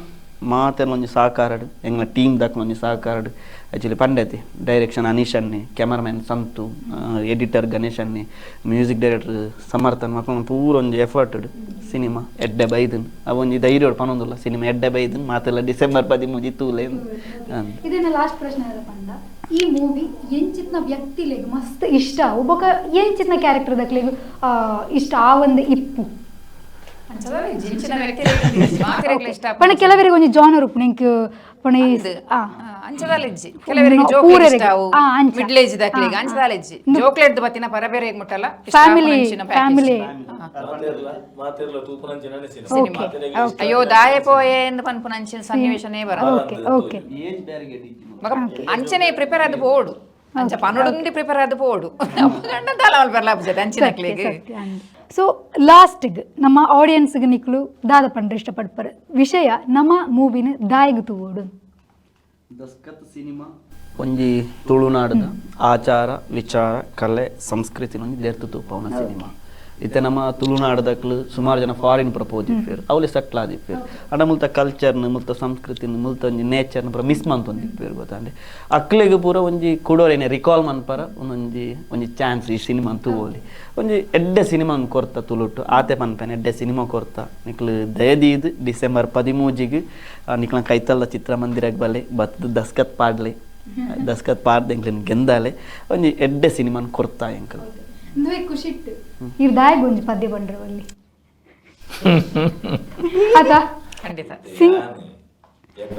Speaker 3: ಮಾತೆಲ್ಲ ಒಂಜಿ ಸಹಕಾರಡ್ ಎಂಗ್ಲ ಟೀಮ್ ದಕ್ಲ ಒಂಜಿ ಸಹಕಾರಡ್ ಆ್ಯಕ್ಚುಲಿ ಪಂಡತಿ ಡೈರೆಕ್ಷನ್ ಅನೀಶ್ ಅನ್ನೆ ಕ್ಯಾಮರಾಮ್ಯಾನ್ ಸಂತು ಎಡಿಟರ್ ಗಣೇಶ್ ಅನ್ನೆ ಮ್ಯೂಸಿಕ್ ಡೈರೆಕ್ಟರ್ ಸಮರ್ಥನ್ ಮಕ್ಕಳು ಪೂರ ಒಂಜಿ ಎಫರ್ಟ್ ಸಿನಿಮಾ ಎಡ್ಡೆ ಬೈದನ್ ಅವೊಂಜಿ ಧೈರ್ಯ ಪನೊಂದುಲ್ಲ ಸಿನಿಮಾ ಎಡ್ಡೆ ಬೈದನ್ ಮಾತೆಲ್ಲ ಡಿಸೆಂಬರ್ 13 ತೂಲೆ.
Speaker 1: ಇದೇನ ಲಾಸ್ಟ್ ಪ್ರಶ್ನೆ ಪಂಡ ಈ ಮೂವಿ ಎಂಚಿತ್ನ ವ್ಯಕ್ತಿಲೆಗ್ ಮಸ್ತ್ ಇಷ್ಟ ಒಬ್ಬೊಕ ಎಂಚಿತ್ನ ಕ್ಯಾರೆಕ್ಟರ್ ದಕ್ಲೆಗ್ ಇಷ್ಟ ಆ ಒಂದು ಇಪ್ಪು ಪಣ ಕೆಲವರಿಗೆ ಒಂಜಿ ಜಾನರ್ ಉಪ್ಪು ನಿಂಕ್ ಪಣ
Speaker 4: ಕೆಲವರಿಗೆ ಜೋಕ್ಲೆಟ್ ಇಷ್ಟ ಅವು ಮಿಡ್ಲ್ ಏಜ್ ದಕ್ಲೆಗ್ ಅಂಚದಾಲೆಜ್ಜಿ ಜೋಕ್ಲೆಟ್ ಬತ್ತಿನ ಪರಬೇರೆ ಮುಟ್ಟಲ್ಲ
Speaker 1: ಫ್ಯಾಮಿಲಿ ಫ್ಯಾಮಿಲಿ
Speaker 4: ಅಯ್ಯೋ ದಾಯ ಪೋಯೆ ಎಂದು ಪನ್ಪುನ ಅಂಚಿನ ಸನ್ನಿವೇಶನೇ ಬರ
Speaker 1: ಓಕೆ ಓಕೆ
Speaker 4: ಅಂಚನೆ ಪ್ರಿಪೇರ್ ಅದು ಪೋಡು ಅಂಚ ಪನೊಡುಂದಿ ಪ್ರಿಪೇರ್ ಅದು ಪೋಡು ಅಂಚಿನಕ್ಲೆಗ್.
Speaker 1: ಸೊ ಲಾಸ್ಟ್ಗೆ ನಮ್ಮ ಆಡಿಯನ್ಸ್ಗೆ ನಿಕ್ಲು ದಾದ ಪಂಡ್ರೆ ಇಷ್ಟಪಡ್ಪಾರೆ ವಿಷಯ ನಮ್ಮ ಮೂವಿನ ದಾಯಗ್ ತೂವೋಡು.
Speaker 3: ದಸ್ಕತ್ ಸಿನಿಮಾ ಒಂಜಿ ತುಳುನಾಡದ ಆಚಾರ ವಿಚಾರ ಕಲೆ ಸಂಸ್ಕೃತಿ ಒಂಜಿ ದೇರ್ತು ತೂಪವನ ಸಿನಿಮಾ. ಇತ್ತೆ ನಮ್ಮ ತುಳುನಾಡದಕ್ಲು ಸುಮಾರು ಜನ ಫಾರಿನ್ ಪ್ರಪೋಸ್ ಇಪ್ಪೇರು ಅವಳಿ ಸೆಟ್ಲ್ ಆದಿಪ್ಪೇರು ಅಂಡ ಮುಲ್ತ ಕಲ್ಚರ್ನ ಮುಲ್ತ ಸಂಸ್ಕೃತಿನ ಮುಲ್ತ ಒಂಜಿ ನೇಚರ್ನ ಪೂರ ಮಿಸ್ ಮಂತೊಂದಿಪ್ಪೇರು ಗೊತ್ತಾಂಡೆ. ಅಕ್ಲೆಗ್ ಪೂರ ಒಂಜಿ ಕುಡೋರೇನೆ ರಿಕಾಲ್ ಮನ್ಪರ ಒಂದೊಂಜಿ ಒಂಜಿ ಚಾನ್ಸ್ ಈ ಸಿನಿಮಾ ತೂವೋಲಿ ಒಂಜಿ ಎಡ್ಡೆ ಸಿನಿಮಾ ಕೊರ್ತ ತುಳುಟು ಆತೆ ಪನ್ಪೇನೆ ಎಡ್ಡೆ ಸಿನಿಮಾ ಕೊರ್ತ ನಿಕ್ಲು ದಯದೀದ್ ಡಿಸೆಂಬರ್ 13 ನಿಕ್ಲ ಕೈತಲ್ಲ ಚಿತ್ರಮಂದಿರಗ್ ಬಲೆ ಬತ್ತದ ದಸ್ಕತ್ ಪಾಡ್ಲೆ ದಸ್ಕತ್ ಪಾಡ್ದೆ ಎಂಕ್ಲೆನ್ ಗೆಂದಾಲೆ ಒಂಜಿ ಎಡ್ಡೆ ಸಿನಿಮಾನ್ ಕೊರ್ತ ಎಂಕಲ್
Speaker 1: ಖುಷಿ ಇರ್ ದಾಯಗ್ ಒಂಜಿ ಪದ್ಯ ಬಂಡ್ರು ಅಲ್ಲಿ ಅದ
Speaker 4: ಖಂಡಿತ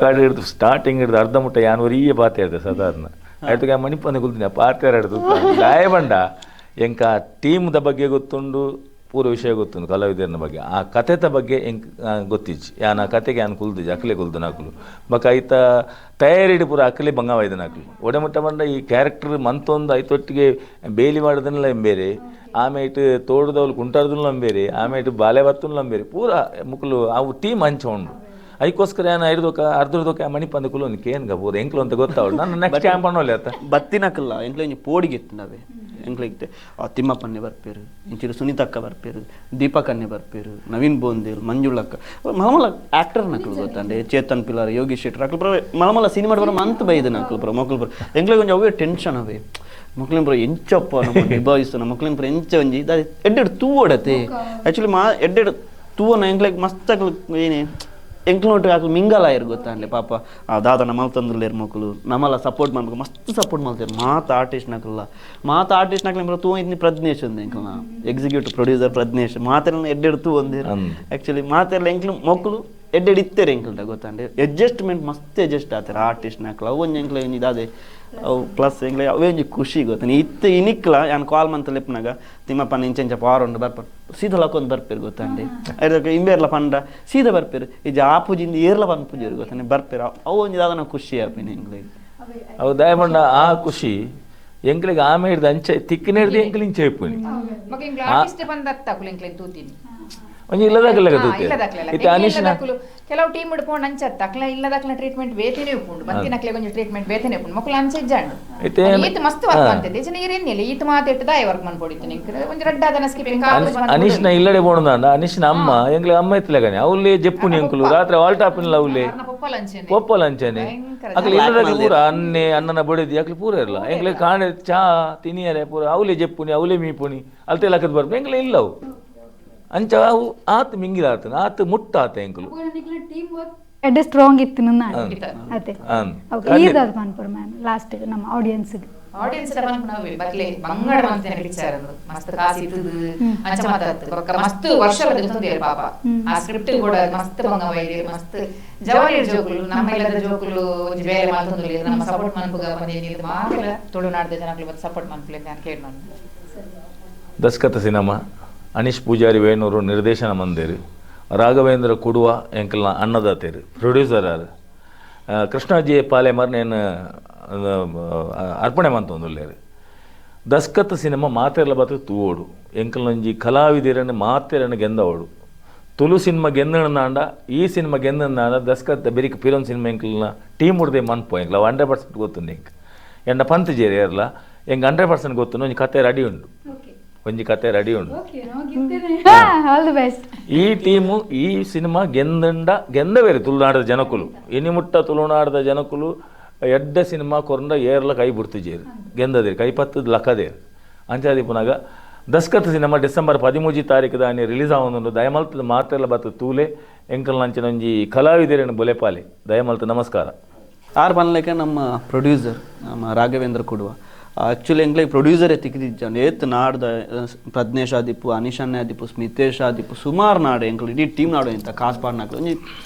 Speaker 2: ಕಾಡು ಹಿಡ್ದು ಸ್ಟಾರ್ಟಿಂಗ್ ಹಿಡ್ದು ಅರ್ಧ ಮುಟ್ಟ ಯಾನ್ ಒರಿಯೇ ಪಾತೆ ಇರ್ತದೆ ಸಾಧಾರಣ ಆಯ್ತು ಮಣಿಪಂದ ಕುಲ್ತಿನ ಪಾತೆ ಹಿಡ್ದು ದಾಯ ಬಂಡ ಎಂಕ ಟೀಮ್ದ ಬಗ್ಗೆ ಗೊತ್ತುಂಡು ಪೂರ್ವ ವಿಷಯ ಗೊತ್ತುಂಡು ಕಲಾವಿದರನ ಬಗ್ಗೆ ಆ ಕಥೆತ ಬಗ್ಗೆ ಎಂಕ್ ಗೊತ್ತಿಜ್ಜಿ ಯಾನ್ ಆ ಕತೆಗೆ ಯಾನ್ ಕುಲ್ದಿಜ್ಜಿ ಅಕ್ಲೆ ಕುಲ್ದು ನಾಕುಲು ಬೊಕ ಐತ ತಯಾರಿಡು ಪೂರ ಅಕ್ಲೆ ಬಂಗವಾಯ್ದ ನಾಕುಲು ಒಡೆಮುಟ್ಟ ಬಂಡ ಈ ಕ್ಯಾರೆಕ್ಟರ್ ಮಂತೊಂದು ಐತೊಟ್ಟಿಗೆ ಬೇಲಿ ಮಾಡೋದನ್ನೆಲ್ಲ ಎಂಬೇರೆ ಆಮೇಟ್ ತೋಟದವ್ಲು ಕುಂಟಾರ್ದನ್ಲ ಬೇರೆ ಆಮೇಟ್ ಬಾಲೆ ಬತ್ತನ್ಲ ಬೇರೆ ಪೂರ ಮುಕ್ಲು ಅವು ಟೀಮ್ ಹಂಚ ಉಂಡು ಅದಕ್ಕೋಸ್ಕರ ಏನು ಐರ್ದೋಕ ಅರ್ಧದೋಕ ಮಣಿಪಂದ ಕುಲು ಒಂದು ಕೇನ್ಗ ಪೂರ ಎಂಕ್ಲು ಅಂತ ಗೊತ್ತಾವಳು ನಾನು ನೆಕ್ಸ್ಟ್ ಕ್ಯಾಂಪ್ ಅನ್ನೋಲ್ಲ ಆತ
Speaker 3: ಬತ್ತಿನಕಲ್ಲ ಎಂಕ್ಲೆ ಒಂಜಿ ಪೋಡಿಗೆ ಇತ್ತಿನವೆ ಎಂಕ್ಲೆ ಇತ್ತೆ ಆ ತಿಮ್ಮಪ್ಪನ್ನೆ ಬರ್ಪೇರು ಇಂಚಿರು ಸುನೀತಕ್ಕ ಬರ್ಪೇರು ದೀಪಕನ್ನೆ ಬರ್ಪೇರು ನವೀನ್ ಬೋಂದೇಲ್ ಮಂಜುಳಕ್ಕ ಮಲಮಲ ಆಕ್ಟರ್ ನಕಲು ಗೊತ್ತಂಡೆ ಚೇತನ್ ಪಿಲಾರ್ ಯೋಗೀಶ್ ಶೆಟ್ಟರ್ ಅಕ್ಲು ಪುರ ಮಲಮಲ ಸಿನಿಮಾ ಬರ ಮಂತ್ ಬೈದ ನಕಲು ಪುರ ಮಕ್ಕಳು ಬರ ಎಂಕ್ಲೆ ಒಂಜಿ ಅವೇ ಟೆನ್ಷನ್ ಅವೇ ಮಕ್ಳಿನ ಪುರ ಎಂಚಪ್ಪ ನಮ್ಮ ನಿಭಾಯಿಸು ನಮ್ಮ ಮಕ್ಳಿನ ಪುರ ಎಂಚ ಒಂಜಿ ಎಡ್ಡೆಡ್ ತೂವಡತೆ ಆ್ಯಕ್ಚುಲಿ ಮಾ ಎಡ್ಡೆಡ್ ತೂವನ ಎಂಕ್ಲೆಗ್ ಮಸ್ತ್ ಅಕ್ಲು ಏನೇ ಎಂಕ್ಲೋಟ್ ಅಕ್ಲು ಮಿಂಗಲ್ ಆಯಿರು ಗೊತ್ತಾಂಡೆ ಪಾಪ ಆ ದಾದನ ಮಲ್ತಂದುಲ್ಲೇರು ಮಕ್ಕಳು ನಮ್ಮಲ್ಲ ಸಪೋರ್ಟ್ ಮಾಡ್ಬೇಕು ಮಸ್ತ್ ಸಪೋರ್ಟ್ ಮಾಡ್ತಾರೆ ಮಾತ ಆರ್ಟಿಸ್ಟ್ ನಕಲ್ಲ ಮಾತ ಆರ್ಟಿಸ್ಟ್ ನಕಲ್ ತೂ ಇದ್ನಿ ಪ್ರಜ್ಞೇಶ್ ಅಂದೆ ಎಂಕ್ಲನ ಎಕ್ಸಿಕ್ಯೂಟಿವ್ ಪ್ರೊಡ್ಯೂಸರ್ ಪ್ರಜ್ಞೇಶ್ ಮಾತೆಲ್ಲ ಎಡ್ಡೆಡ್ ತೂ ಒಂದೇರು ಆ್ಯಕ್ಚುಲಿ ಮಾತೆಲ್ಲ ಎಂಕ್ಲು ಮಕ್ಕಳು ಎಡ್ಡೆಡ್ ಇತ್ತೇರು ಎಂಕ್ಲುಟ ಗೊತ್ತಾಂಡೆ ಅಡ್ಜಸ್ಟ್ಮೆಂಟ್ ಮಸ್ತ್ ಅಡ್ಜಸ್ಟ್ ಆತಾರೆ ಆರ್ಟಿಸ್ಟ್ ನಕಲ್ ಅವು ಒಂಜಿ ಎಂಕ್ಲ ಒಂಜಿ ಇದಾದೆ ಅವು ಪ್ಲಸ್ ಎಂಕ್ಲೆ ಅವೇ ಒಂಜಿ ಖುಷಿ ಗೊತ್ತಾನೆ ಇತ್ತೆ ಇನಿಕ್ಲ ಯಾನ್ ಕಾಲ್ ಮಂತ ಲೆಪ್ಪನಾಗ ತಿಮ್ಮಪ್ಪನ ಇಂಚೆಂಚ ಪಾರ್ ಉಂಡು ಬರ್ಪ ಸೀದಾ ಲಕ್ಕೊಂದು ಬರ್ಪೇರು ಗೊತ್ತಾಂಡೆ ಐದಕ್ಕೆ ಇಂಬೇರ್ಲ ಪಂಡ ಸೀದಾ ಬರ್ಪೇರು ಈ ಆಪುಜಿಂದ ಏರ್ಲ ಪನ್ಪುಜೇರು ಗೊತ್ತಾನೆ ಬರ್ಪೇರು ಅವು ಒಂಜಿ ದಾದನ ಖುಷಿ ಆಪಿನ ಎಂಕ್ಲೆಗ್
Speaker 2: ಅವು ದಯಮಂಡ ಆ ಖುಷಿ ಎಂಕ್ಲಿಗೆ ಆಮೆ ಹಿಡ್ದು ಅಂಚೆ ತಿಕ್ಕಿನ ಹಿಡ್ದು ಎಂಕ್ಲಿ ಇಂಚೆ ಇಪ್ಪುನಿ
Speaker 4: ಮಗ ಇಂಗ್ಲ ಆರ್ಟಿಸ್ಟ್ ಬಂದತ್ತ ಅಕುಲು ತೂತೀನಿ
Speaker 2: ಒಂಜಿ ಇಲ್ಲದಾಗಲ್ಲ ಇತ್ತೆ ಅನೀಶ್ನ
Speaker 4: ಕೆಲವು ಟೀಮ್ ಹಿಡ್ಕೊಂಡು ಅಂಚತ್ತ ಅಕ್ಲ ಇಲ್ಲದಾಕ್ಲ ಟ್ರೀಟ್ಮೆಂಟ್ ಬೇತೇನೆ ಉಪ್ಪುಂಡು ಬತ್ತಿನಕ್ಲೆ ಒಂಜಿ ಟ್ರೀಟ್ಮೆಂಟ್ ಬೇತೇನೆ ಉಪ್ಪುಂಡು ಮಕ್ಕಳು ಅಂಚೆ ಇಜ್ಜಾಂಡು ಈತ ಮಸ್ತ್ ವರ್ಕ್ ಅಂತಿದ್ದೆ ಇಜ್ಜನ ಈರೇನಿಲ್ಲ ಈತ ಮಾತೆಟ್ಟು ದಾಯ ವರ್ಕ್ ಮನ್ಪೊಡಿತ್ತು ನಿಂಕ್ ಒಂಜಿ ರಡ್ಡಾದನ ಸ್ಕಿಪ್ಪಿಂಗ್
Speaker 2: ಅನೀಶ್ನ ಇಲ್ಲಡೆ ಬೋಣದಾಂಡ ಅನೀಶ್ನ ಅಮ್ಮ ಎಂಕ್ಲೆ ಅಮ್ಮ ಇತ್ತಲಗನೆ ಅವಲ್ಲಿ ಜೆಪ್ಪುನಿ ಎಂಕುಲು ರಾತ್ರಿ ಆಲ್ ಟಾಪಿನ ಅವಲ್ಲಿ ಪೊಪ್ಪಲ ಅಂಚನೆ ಅಕ್ಲೆ ಇಲ್ಲದಾಗ ಪೂರ ಅನ್ನೆ ಅನ್ನನ ಬಡಿದಿ ಅಕ್ಲೆ ಪೂರ ಇರಲ್ಲ ಎಂಕ್ಲೆ ಕಾಣೆ ಚಾ ತಿನಿಯರೆ ಪೂರ ಅವಲೇ ಜೆಪ್ಪುನಿ ಅವಲೇ ಮೀಪುನಿ ಅಲ್ತೆ ಲಕ್ಕದ ಬರ್ಪು ಎಂಕ್ಲೆ ಇಲ್ಲವು ಅಂಚ ಅವು ಆತ ಮಿಂಗಿದ ಆತ ಮುಟ್ಟ ಆತ ಎಂಕುಲು
Speaker 1: ಎಡ್ಡೆ ಸ್ಟ್ರಾಂಗ್ ಇತ್ತು ನನ್ನ ಅದೇ ಓಕೆ ಈದಾದ ಪನ್ಪುರ ಮ್ಯಾಮ್ ಲಾಸ್ಟ್ ನಮ್ಮ ಆಡಿಯನ್ಸ್ಗೆ
Speaker 4: ಆಡಿಯನ್ಸ್ ಪನ್ಪುನವೇ ಬಕ್ಲೆ ಬಂಗಡ ಮಂತೇನೆ ಪಿಕ್ಚರ್ ಅಂದು ಮಸ್ತ್ ಕಾಸು ಇತ್ತದು ಅಂಚ ಮಾತಾಡ್ತು ಬೊಕ್ಕ ಮಸ್ತ್ ವರ್ಷ ಬದುಕುಂದೇರು ಪಾಪ ಆ ಸ್ಕ್ರಿಪ್ಟ್ ಕೂಡ ಮಸ್ತ್ ಬಂಗ ವೈದ್ಯರು ಮಸ್ತ್ ಜವಾರಿ ಜೋಕುಲು ನಮ್ಮ ಇಲ್ಲದ ಜೋಕುಲು ಒಂಜಿ ಬೇರೆ ಮಾತೊಂದು ನಮ್ಮ ಸಪೋರ್ಟ್ ಮನ್ಪುಗ ಬಂದೇನಿಲ್ಲ ಮಾತೆಲ್ಲ ತುಳುನಾಡ್ದ ಜನಗಳು ಬಂದು ಸಪೋರ್ಟ್ ಮನ್ಪುಲೆ ಅಂತ ಕೇಳಿ ನಾನು.
Speaker 2: ದಸ್ಕತ್ ಸಿನಿಮಾ ಅನೀಶ್ ಪೂಜಾರಿ ವೇಣೂರು ನಿರ್ದೇಶನ ಮಂದಿರು, ರಾಘವೇಂದ್ರ ಕುಡುವ ಎಂಕಲ್ನ ಅನ್ನದಾತೇರು ಪ್ರೊಡ್ಯೂಸರ್ ಆರ್, ಕೃಷ್ಣಾಜಿ ಪಾಲೆಮರ್ ನೇನು ಅರ್ಪಣೆ ಮಂತೊಂದುಲ್ಲೇರು. ದಸ್ಕತ್ ಸಿನಿಮಾ ಮಾತೆರ್ಲ ಬತ್ತು ತೂವೋಡು ಎಂಕಲ್ನೊಂಜಿ ಕಲಾವಿದರನ್ನು ಮಾತೆರನ್ನು ಗೆಂದವಡು ತುಳು ಸಿನಿಮಾ ಗೆಂದಣಂದಾಂಡ ಈ ಸಿನಿಮಾ ಗೆಂದಂದಾಂಡ ದಸ್ಕತ್ ಬೆರಿಕ್ ಪಿರೋನ್ ಸಿನಿಮಾ ಎಂಕಲ್ನ ಟೀಮ್ ಉಡ್ದೆ ಮನ್ಪು ಎಂಕ್ಲ 100% ಗೊತ್ತುಂಡು ಎಂಕ್ ಎನ್ನ ಪಂತ್ ಜೇರಿ ಏರ್ಲ ಎಂಕ್ 100% ಗೊತ್ತು, ಒಂಜಿ ಕತೆ ರೆಡಿ ಉಂಡು, ಒಂಜಿ ಕತೆ ರೆಡಿ ಉಂಡು.
Speaker 1: All the best.
Speaker 2: ಈ ಟೀಮು ಈ ಸಿನಿಮಾ ಗೆಂದಂಡ ಗೆಂದ ಬೇರೆ ತುಳುನಾಡದ ಜನಕುಲು, ಇನಿಮುಟ್ಟ ತುಳುನಾಡದ ಜನಕುಲು ಎಡ್ಡ ಸಿನಿಮಾ ಕೊರಂಡ ಏರ್ಲ ಕೈ ಬುಡ್ತಿಜೇರು, ಗೆಂದದೇರು ಕೈ ಪತ್ತದ ಲಕ್ಕದೇರು. ಅಂಚಾದಿಪ್ಪುನಾಗ ದಸ್ಕತ್ ಸಿನಿಮಾ ಡಿಸೆಂಬರ್ 13 ತಾರೀಕು ದಾನಿ ರಿಲೀಸ್ ಆವೊಂದುಂಡು. ದಯಮಲ್ತದ ಮಾತೆಲ್ಲ ಬತ್ತು ತೂಲೆ, ಎಂಕಲ್ ನಂಚಿನ ಒಂಜಿ ಕಲಾವಿದರೇನು ಬುಲೆಪಾಲೆ. ದಯಮಲ್ತ ನಮಸ್ಕಾರ.
Speaker 3: ಆರ್ ಪನ್ಲೆಕ ನಮ್ಮ ಪ್ರೊಡ್ಯೂಸರ್ ನಮ್ಮ ರಾಘವೇಂದ್ರ ಕೊಡುವ ಆ್ಯಕ್ಚುಲಿ ಎಂಕ್ಲೆ ಪ್ರೊಡ್ಯೂಸರೇ ತಿಕ್ಕಿದಿಜ್ಜಾಂಡ್ ಏತ್ ನಾಡ್ದ ಪ್ರಜ್ನೇಶ್ ಆದಿಪ್ಪು, ಅನಿಶನ್ನೇ ಆದಿಪ್ಪು, ಸ್ಮಿತೇಶ್ ಆದಿಪ್ಪು, ಸುಮಾರು ನಾಡು ಎಂಕ್ಲು ಇಡೀ ಟೀಮ್ ನಾಡು ಇಂತ ಕಾಸು ಪಾಡ್ನಾಕ್ಲು ಒಂಜಿ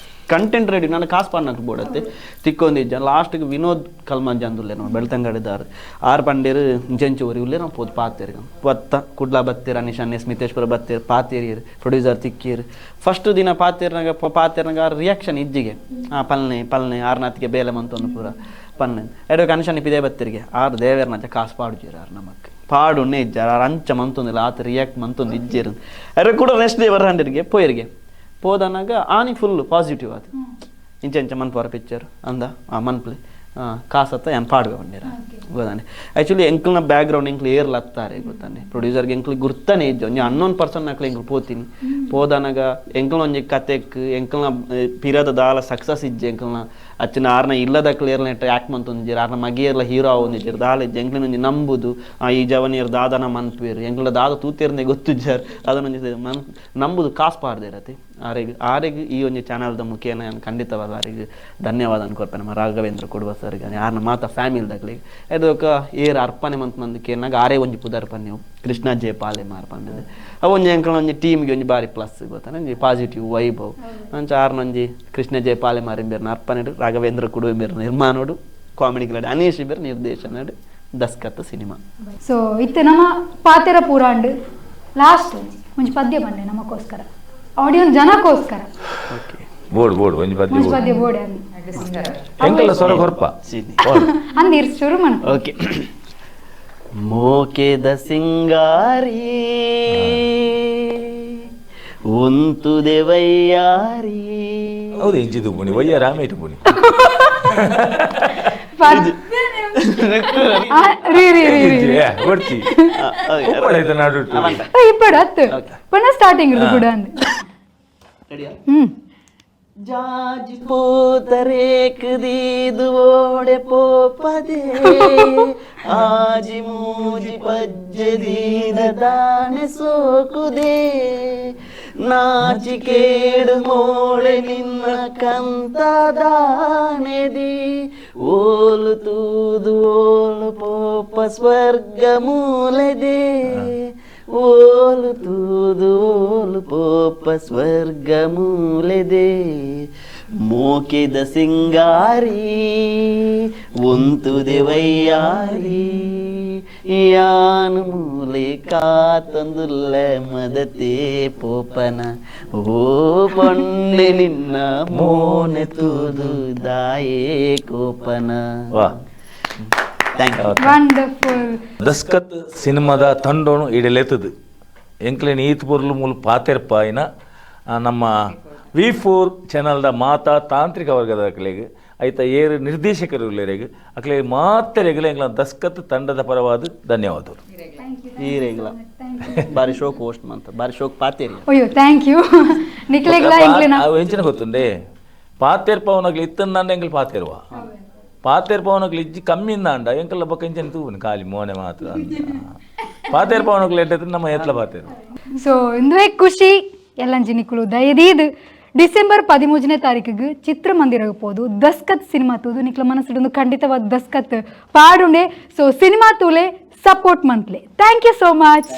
Speaker 3: ಕಂಟೆಂಟ್ ರೆಡಿ ನಾನು ಕಾಸು ಪಾಡ್ನಾಕ್ಲು ಬೋಡತ್ತೆ ತಿಕ್ಕೊಂದಿಜ್ಜ. ಲಾಸ್ಟ್ಗೆ ವಿನೋದ್ ಕಲ್ಮಂಜ ಅಂದುಲ್ಲೆ ನಾವು ಬೆಳ್ತಂಗಡಿದಾರು ಆರ್ ಪಂಡೇರು ಇಂಚೆಂಚು ಊರಿ ಉಲ್ಲೆ ನಾವು ಪೋದು ಪಾತೇರು ಪತ್ತ ಕುಡ್ಲ ಬತ್ತೀರ್, ಅನಿಶನ್ನೇ ಸ್ಮಿತೇಶ್ವರ ಬತ್ತೀರ್, ಪಾತೇರಿಯರು ಪ್ರೊಡ್ಯೂಸರ್ ತಿಕ್ಕೀರು. ಫಸ್ಟ್ ದಿನ ಪಾತೇರ್ನಾಗ ಪಾತೇರ್ನಾಗ ಆರ್ ರಿಯಾಕ್ಷನ್ ಇಜ್ಜಿಗೆ ಆ ಪಲ್ನೆ ಪಲ್ನೆ ಆರ್ನಾತಿಗೆ ಬೇಲೆ ಮಂತೊಂದು ಪೂರ ಪನ್ನೆ ಎಡಕ್ಕೆ ಅನಿಶನ್ ಪಿದೇ ಬತ್ತಿರಿಗೆ ಆರ್ ದೇವೇರ್ನಂಚ ಕಾಸು ಪಾಡುಜೀರು ಆರ್ ನಮಕ್ ಪಾಡುನ್ನೇ ಇಜ್ಜಾರ್ ಆರ್ ಅಂಚ ಮಂತೊಂದಿಲ್ಲ ಆತ ರಿಯಾಕ್ಟ್ ಮಂತೊಂದು ಇಜ್ಜೇರು. ಎಡ ಕೂಡ ನೆಕ್ಸ್ಟ್ ಡೇ ಬರ್ರಂಡಿರಿಗೆ ಪೋಯರಿಗೆ ಪೋದನಾಗ ಆನಿ ಫುಲ್ ಪಾಸಿಟಿವ್ ಅದು ಇಂಚ ಇಂಚ ಮನ್ಪುವರ ಪಿಕ್ಚರ್ ಅಂದ ಆ ಮನ್ಪ್ಲಿ ಕಾಸತ್ತ ಏನ್ ಪಾಡುವೆ ಬಂದಿರ ಗೊತ್ತಾನೆ. ಆ್ಯಕ್ಚುಲಿ ಎಂಕ್ಲ್ನ ಬ್ಯಾಕ್ಗ್ರೌಂಡ್ ಎಂಕ್ಲು ಏರ್ಲ ಹತ್ತಾರೆ ಗೊತ್ತಾನೆ, ಪ್ರೊಡ್ಯೂಸರ್ಗೆ ಎಂಕ್ಲು ಗುರ್ತಾನೆ ಇಜ್ಜ ಒಂಜಿ ಅನ್ನೋನ್ ಪರ್ಸನ್ ನಕ್ಲು ಎಂಕ್ಲು ಪೋತೀನಿ ಪೋದನಾಗ ಎಂಕ್ಲ ಒಂಜಿ ಕತೆಕ್ ಎಂಕ್ಲ್ನ ಪಿರದ ದಾಲ ಸಕ್ಸಸ್ ಇಜ್ಜೆ ಎಂಕ್ಲ್ನ ಅಚ್ಚಿನ ಆರ್ನ ಇಲ್ಲದಕ್ಲು ಏರ್ಲ ನೆಟ್ಟ ಆ್ಯಕ್ಟ್ ಮಂತೊಂದಿಜ್ಜೆರ್, ಆರ್ನ ಮಗಿಯರ್ಲ ಹೀರೋ ಆವೊಂದಿಜ್ಜೆರ್ ದಾಲ ಇಜ್ಜೆ. ಎಂಕ್ಲಿನ ಒಂಜಿ ನಂಬುದು ಈ ಜವನಿಯರ್ ದಾದನ ಮನ್ಪುವೆರ್ ಎಂಕ್ಲ ದಾದ ತೂತೇರ್ನೆ ಗೊತ್ತಿಜ್ಜಾರ್ ಅದನ್ನೊಂಜಿ ಮನ್ ನಂಬುದು ಕಾಸು ಪಾಡ್ದೇರತಿ ಆರೆಗ್ ಆರೆಗ್ ಈ ಒಂಜಿ ಚಾನಲ್ದ ಮುಖೇನ ನಾನು ಖಂಡಿತವಾದ ಆರೆಗ್ ಧನ್ಯವಾದ ಅನ್ಕೊರ್ಪೆ ನಮ್ಮ ರಾಘವೇಂದ್ರ ಕೊಡುವ ಸರ್ಗೆ ಆರ್ನ ಮಾತ ಫ್ಯಾಮಿಲಿ ದಕ್ಲಿಗೆ ಅದೊಕ ಏರ್ ಅರ್ಪಣೆ ಮಂತ್ ಮಂದ್ ಕೇನಾಗ ಆರೇ ಒಂಜಿ ಪುದರ್ ಪನ್ನೆವು ಕೃಷ್ಣ ಜೆ ಪಾಲೆ ಮಾರ್ ಪಂಡದು ಅವು ಒಂಜಿ ಎಂಕಲ್ನ ಒಂಜಿ ಟೀಮ್ಗೆ ಒಂಜಿ ಬಾರಿ ಪ್ಲಸ್ ಗೊತ್ತಾನೆ ಒಂಜಿ ಪಾಸಿಟಿವ್ ವೈಬ್ ಅವು ಅಂಚ ಆರ್ನೊಂಜಿ ಕೃಷ್ಣ ಜೆ ಪಾಲೆ ಮಾರಿಂಬೇರ್ನ ಅರ್ಪಣೆಡು ರಾಘವೇಂದ್ರ ಕುಡುವೆ ಬೇರ್ ನಿರ್ಮಾಣೋಡು ಕಾಮಿಡಿ ಗಿಲಾಡಿ ಅನೀಶ್ ಬೇರ್ ನಿರ್ದೇಶನಡು ದಸ್ಕತ್ ಸಿನಿಮಾ.
Speaker 1: ಸೊ ಇತ್ತೆ ನಮ್ಮ ಪಾತೆರ ಪೂರಾಂಡು ಲಾಸ್ಟ್ ಒಂಜಿ ಪದ್ಯ ಬಂಡೆ ನಮಕ್ಕೋಸ್ಕರ ಆಡಿಯನ್ಸ್ ಜನಕ್ಕೋಸ್ಕರ.
Speaker 3: Okay
Speaker 2: board board ಒಂಜಿ ಪದ್ಯ
Speaker 1: ಒಂಜಿ
Speaker 2: ಬೋರ್ಡ್.
Speaker 1: ಪದ್ಯ ಬೋರ್ಡ್ ಅಂದ್
Speaker 2: ಎಂಕಲ್ಲ ಸ್ವರ ಕೊರ್ಪ
Speaker 1: ಅಂದಿರ್ ಶುರು ಮನ್.
Speaker 3: ಓಕೆ. ಮೋಕೆದ ಸಿಂಗಾರಿ ಉಂತುದೆ ವೈಯಾರಿ.
Speaker 2: ಹೌದು ಇಂಚಿದು ಪುಣಿ ವಯ್ಯ ರಾಮೇಟು ಪುಣಿ.
Speaker 1: ರೀ ರೀ ರೀ ರೀ
Speaker 2: ಕೊಡ್ತಿ ನಡುಟು
Speaker 1: ಇಪ್ಪಡು ಹತ್ತು ಪುನಃ ಸ್ಟಾರ್ಟಿಂಗ್ ಇರುದು ಕೂಡ ಅಂದ್.
Speaker 3: ಜಾಜಿ ಪೂತರೇಕ್ ದೀದು ಓಡೆ ಪೋಪದೆ ಆಜಿ ಮೂಜಿ ಪಜ್ಜೆ ದೀದ ದಾನೆ ಸೋಕುದೆ ನಾಚಿಕೇಡು ಮೋಳೆ ನಿನ್ನ ಕಂತ ದಾನೆದಿ ಓಲು ತೂದು ಓಲು ಪೋಪ ಸ್ವರ್ಗ ಮೂಲೆದೆ ಓಲು ತೂದು ಓಲು ಪೋಪ ಸ್ವರ್ಗ ಮೂಲೆದೆ ಮೋಕೆದ ಸಿಂಗಾರಿ ಉಂತುದೆ ವೈಯಾರಿ ಯಾನು ಮೂಲೆ ಕಾತಂದುಲ್ಲ ಮದತೆ ಪೋಪನ ಓ ಪೊಣ್ಣೆ ನಿನ್ನ ಮೋನೆ ತೂದು ದಾಯೇ ಕೋಪನ.
Speaker 2: ವಾ
Speaker 3: thank you.
Speaker 1: Wonderful.
Speaker 2: Daskat ಸಿನಿಮಾದ ತಂಡೋನು ಇಡಲೆತ್ತದು ಎಂಕ್ಲೇನ್ ಈತ್ ಪೊರ್ಲು ಮೂಲು ಪಾತೆರ್ಪಾಯಿನ ನಮ್ಮ V4 ಚಾನಲ್ದ ಮಾತಾ ತಾಂತ್ರಿಕ ವರ್ಗದ ಅಕ್ಲೆಗ್ ಐತ ಏರು ನಿರ್ದೇಶಕರು ಉಲ್ಲೆರೆಗ್ ಅಕ್ಲೆ ಮಾತೆರೆಗ್ಲ ಎಂಕ್ಲ ದಸ್ಕತ್ ತಂಡದ ಪರವಾದ ಧನ್ಯವಾದಗಳು.
Speaker 3: ಈ ರೇಗ್ಲ ಬಾರಿ ಶೋಕ್ ಹೋಸ್ಟ್ ಮಂತ ಬಾರಿ ಶೋಕ್ ಪಾತೇರಿ.
Speaker 1: ಅಯ್ಯೋ thank you ನಿಕ್ಲೆಗ್ಲ ಎಂಕ್ಲೆನ.
Speaker 2: ಅವು ಎಂಚಿನ ಗೊತ್ತುಂಡೆ ಪಾತೆರ್ಪವನಗ್ಲು ಇತ್ತಂದಾಂಡ ಎಂಕಲ್ ಪಾತೆರುವ ಪಾತೆರ್ಪವನಗ್ಲು ಇಜ್ಜಿ ಕಮ್ಮಿಂದಾಂಡ ಎಂಕಲ್ಲ ಬೊಕ್ಕ ಎಂಚನ ತೂವನು ಖಾಲಿ ಮೋನೆ ಮಾತ್ರ ಪಾತೆರ್ಪವನಗ್ಲು ಎಡ್ಡೆ ನಮ್ಮ ಎತ್ಲ ಪಾತೆರು.
Speaker 1: ಸೊ ಇಂದುವೆ ಖುಷಿ ಎಲ್ಲಂಜಿ ನಿಕ್ಕುಲು ದಯದೀದ್ ಡಿಸೆಂಬರ್ 13ನೇ ತಾರೀಕಿಗೆ ಚಿತ್ರಮಂದಿರಕ್ಕೆ ಪೋದು ದಸ್ಕತ್ ಸಿನಿಮಾ ತೂದು ನಿಕ್ಲ ಮನಸ್ಸಿಡೊಂದು ಖಂಡಿತವಾದ ದಸ್ಕತ್ ಪಾಡುಂಡೆ. ಸೊ ಸಿನಿಮಾ ತೂಲೆ support ಮಂತ್ಲೆ. Thank you so much.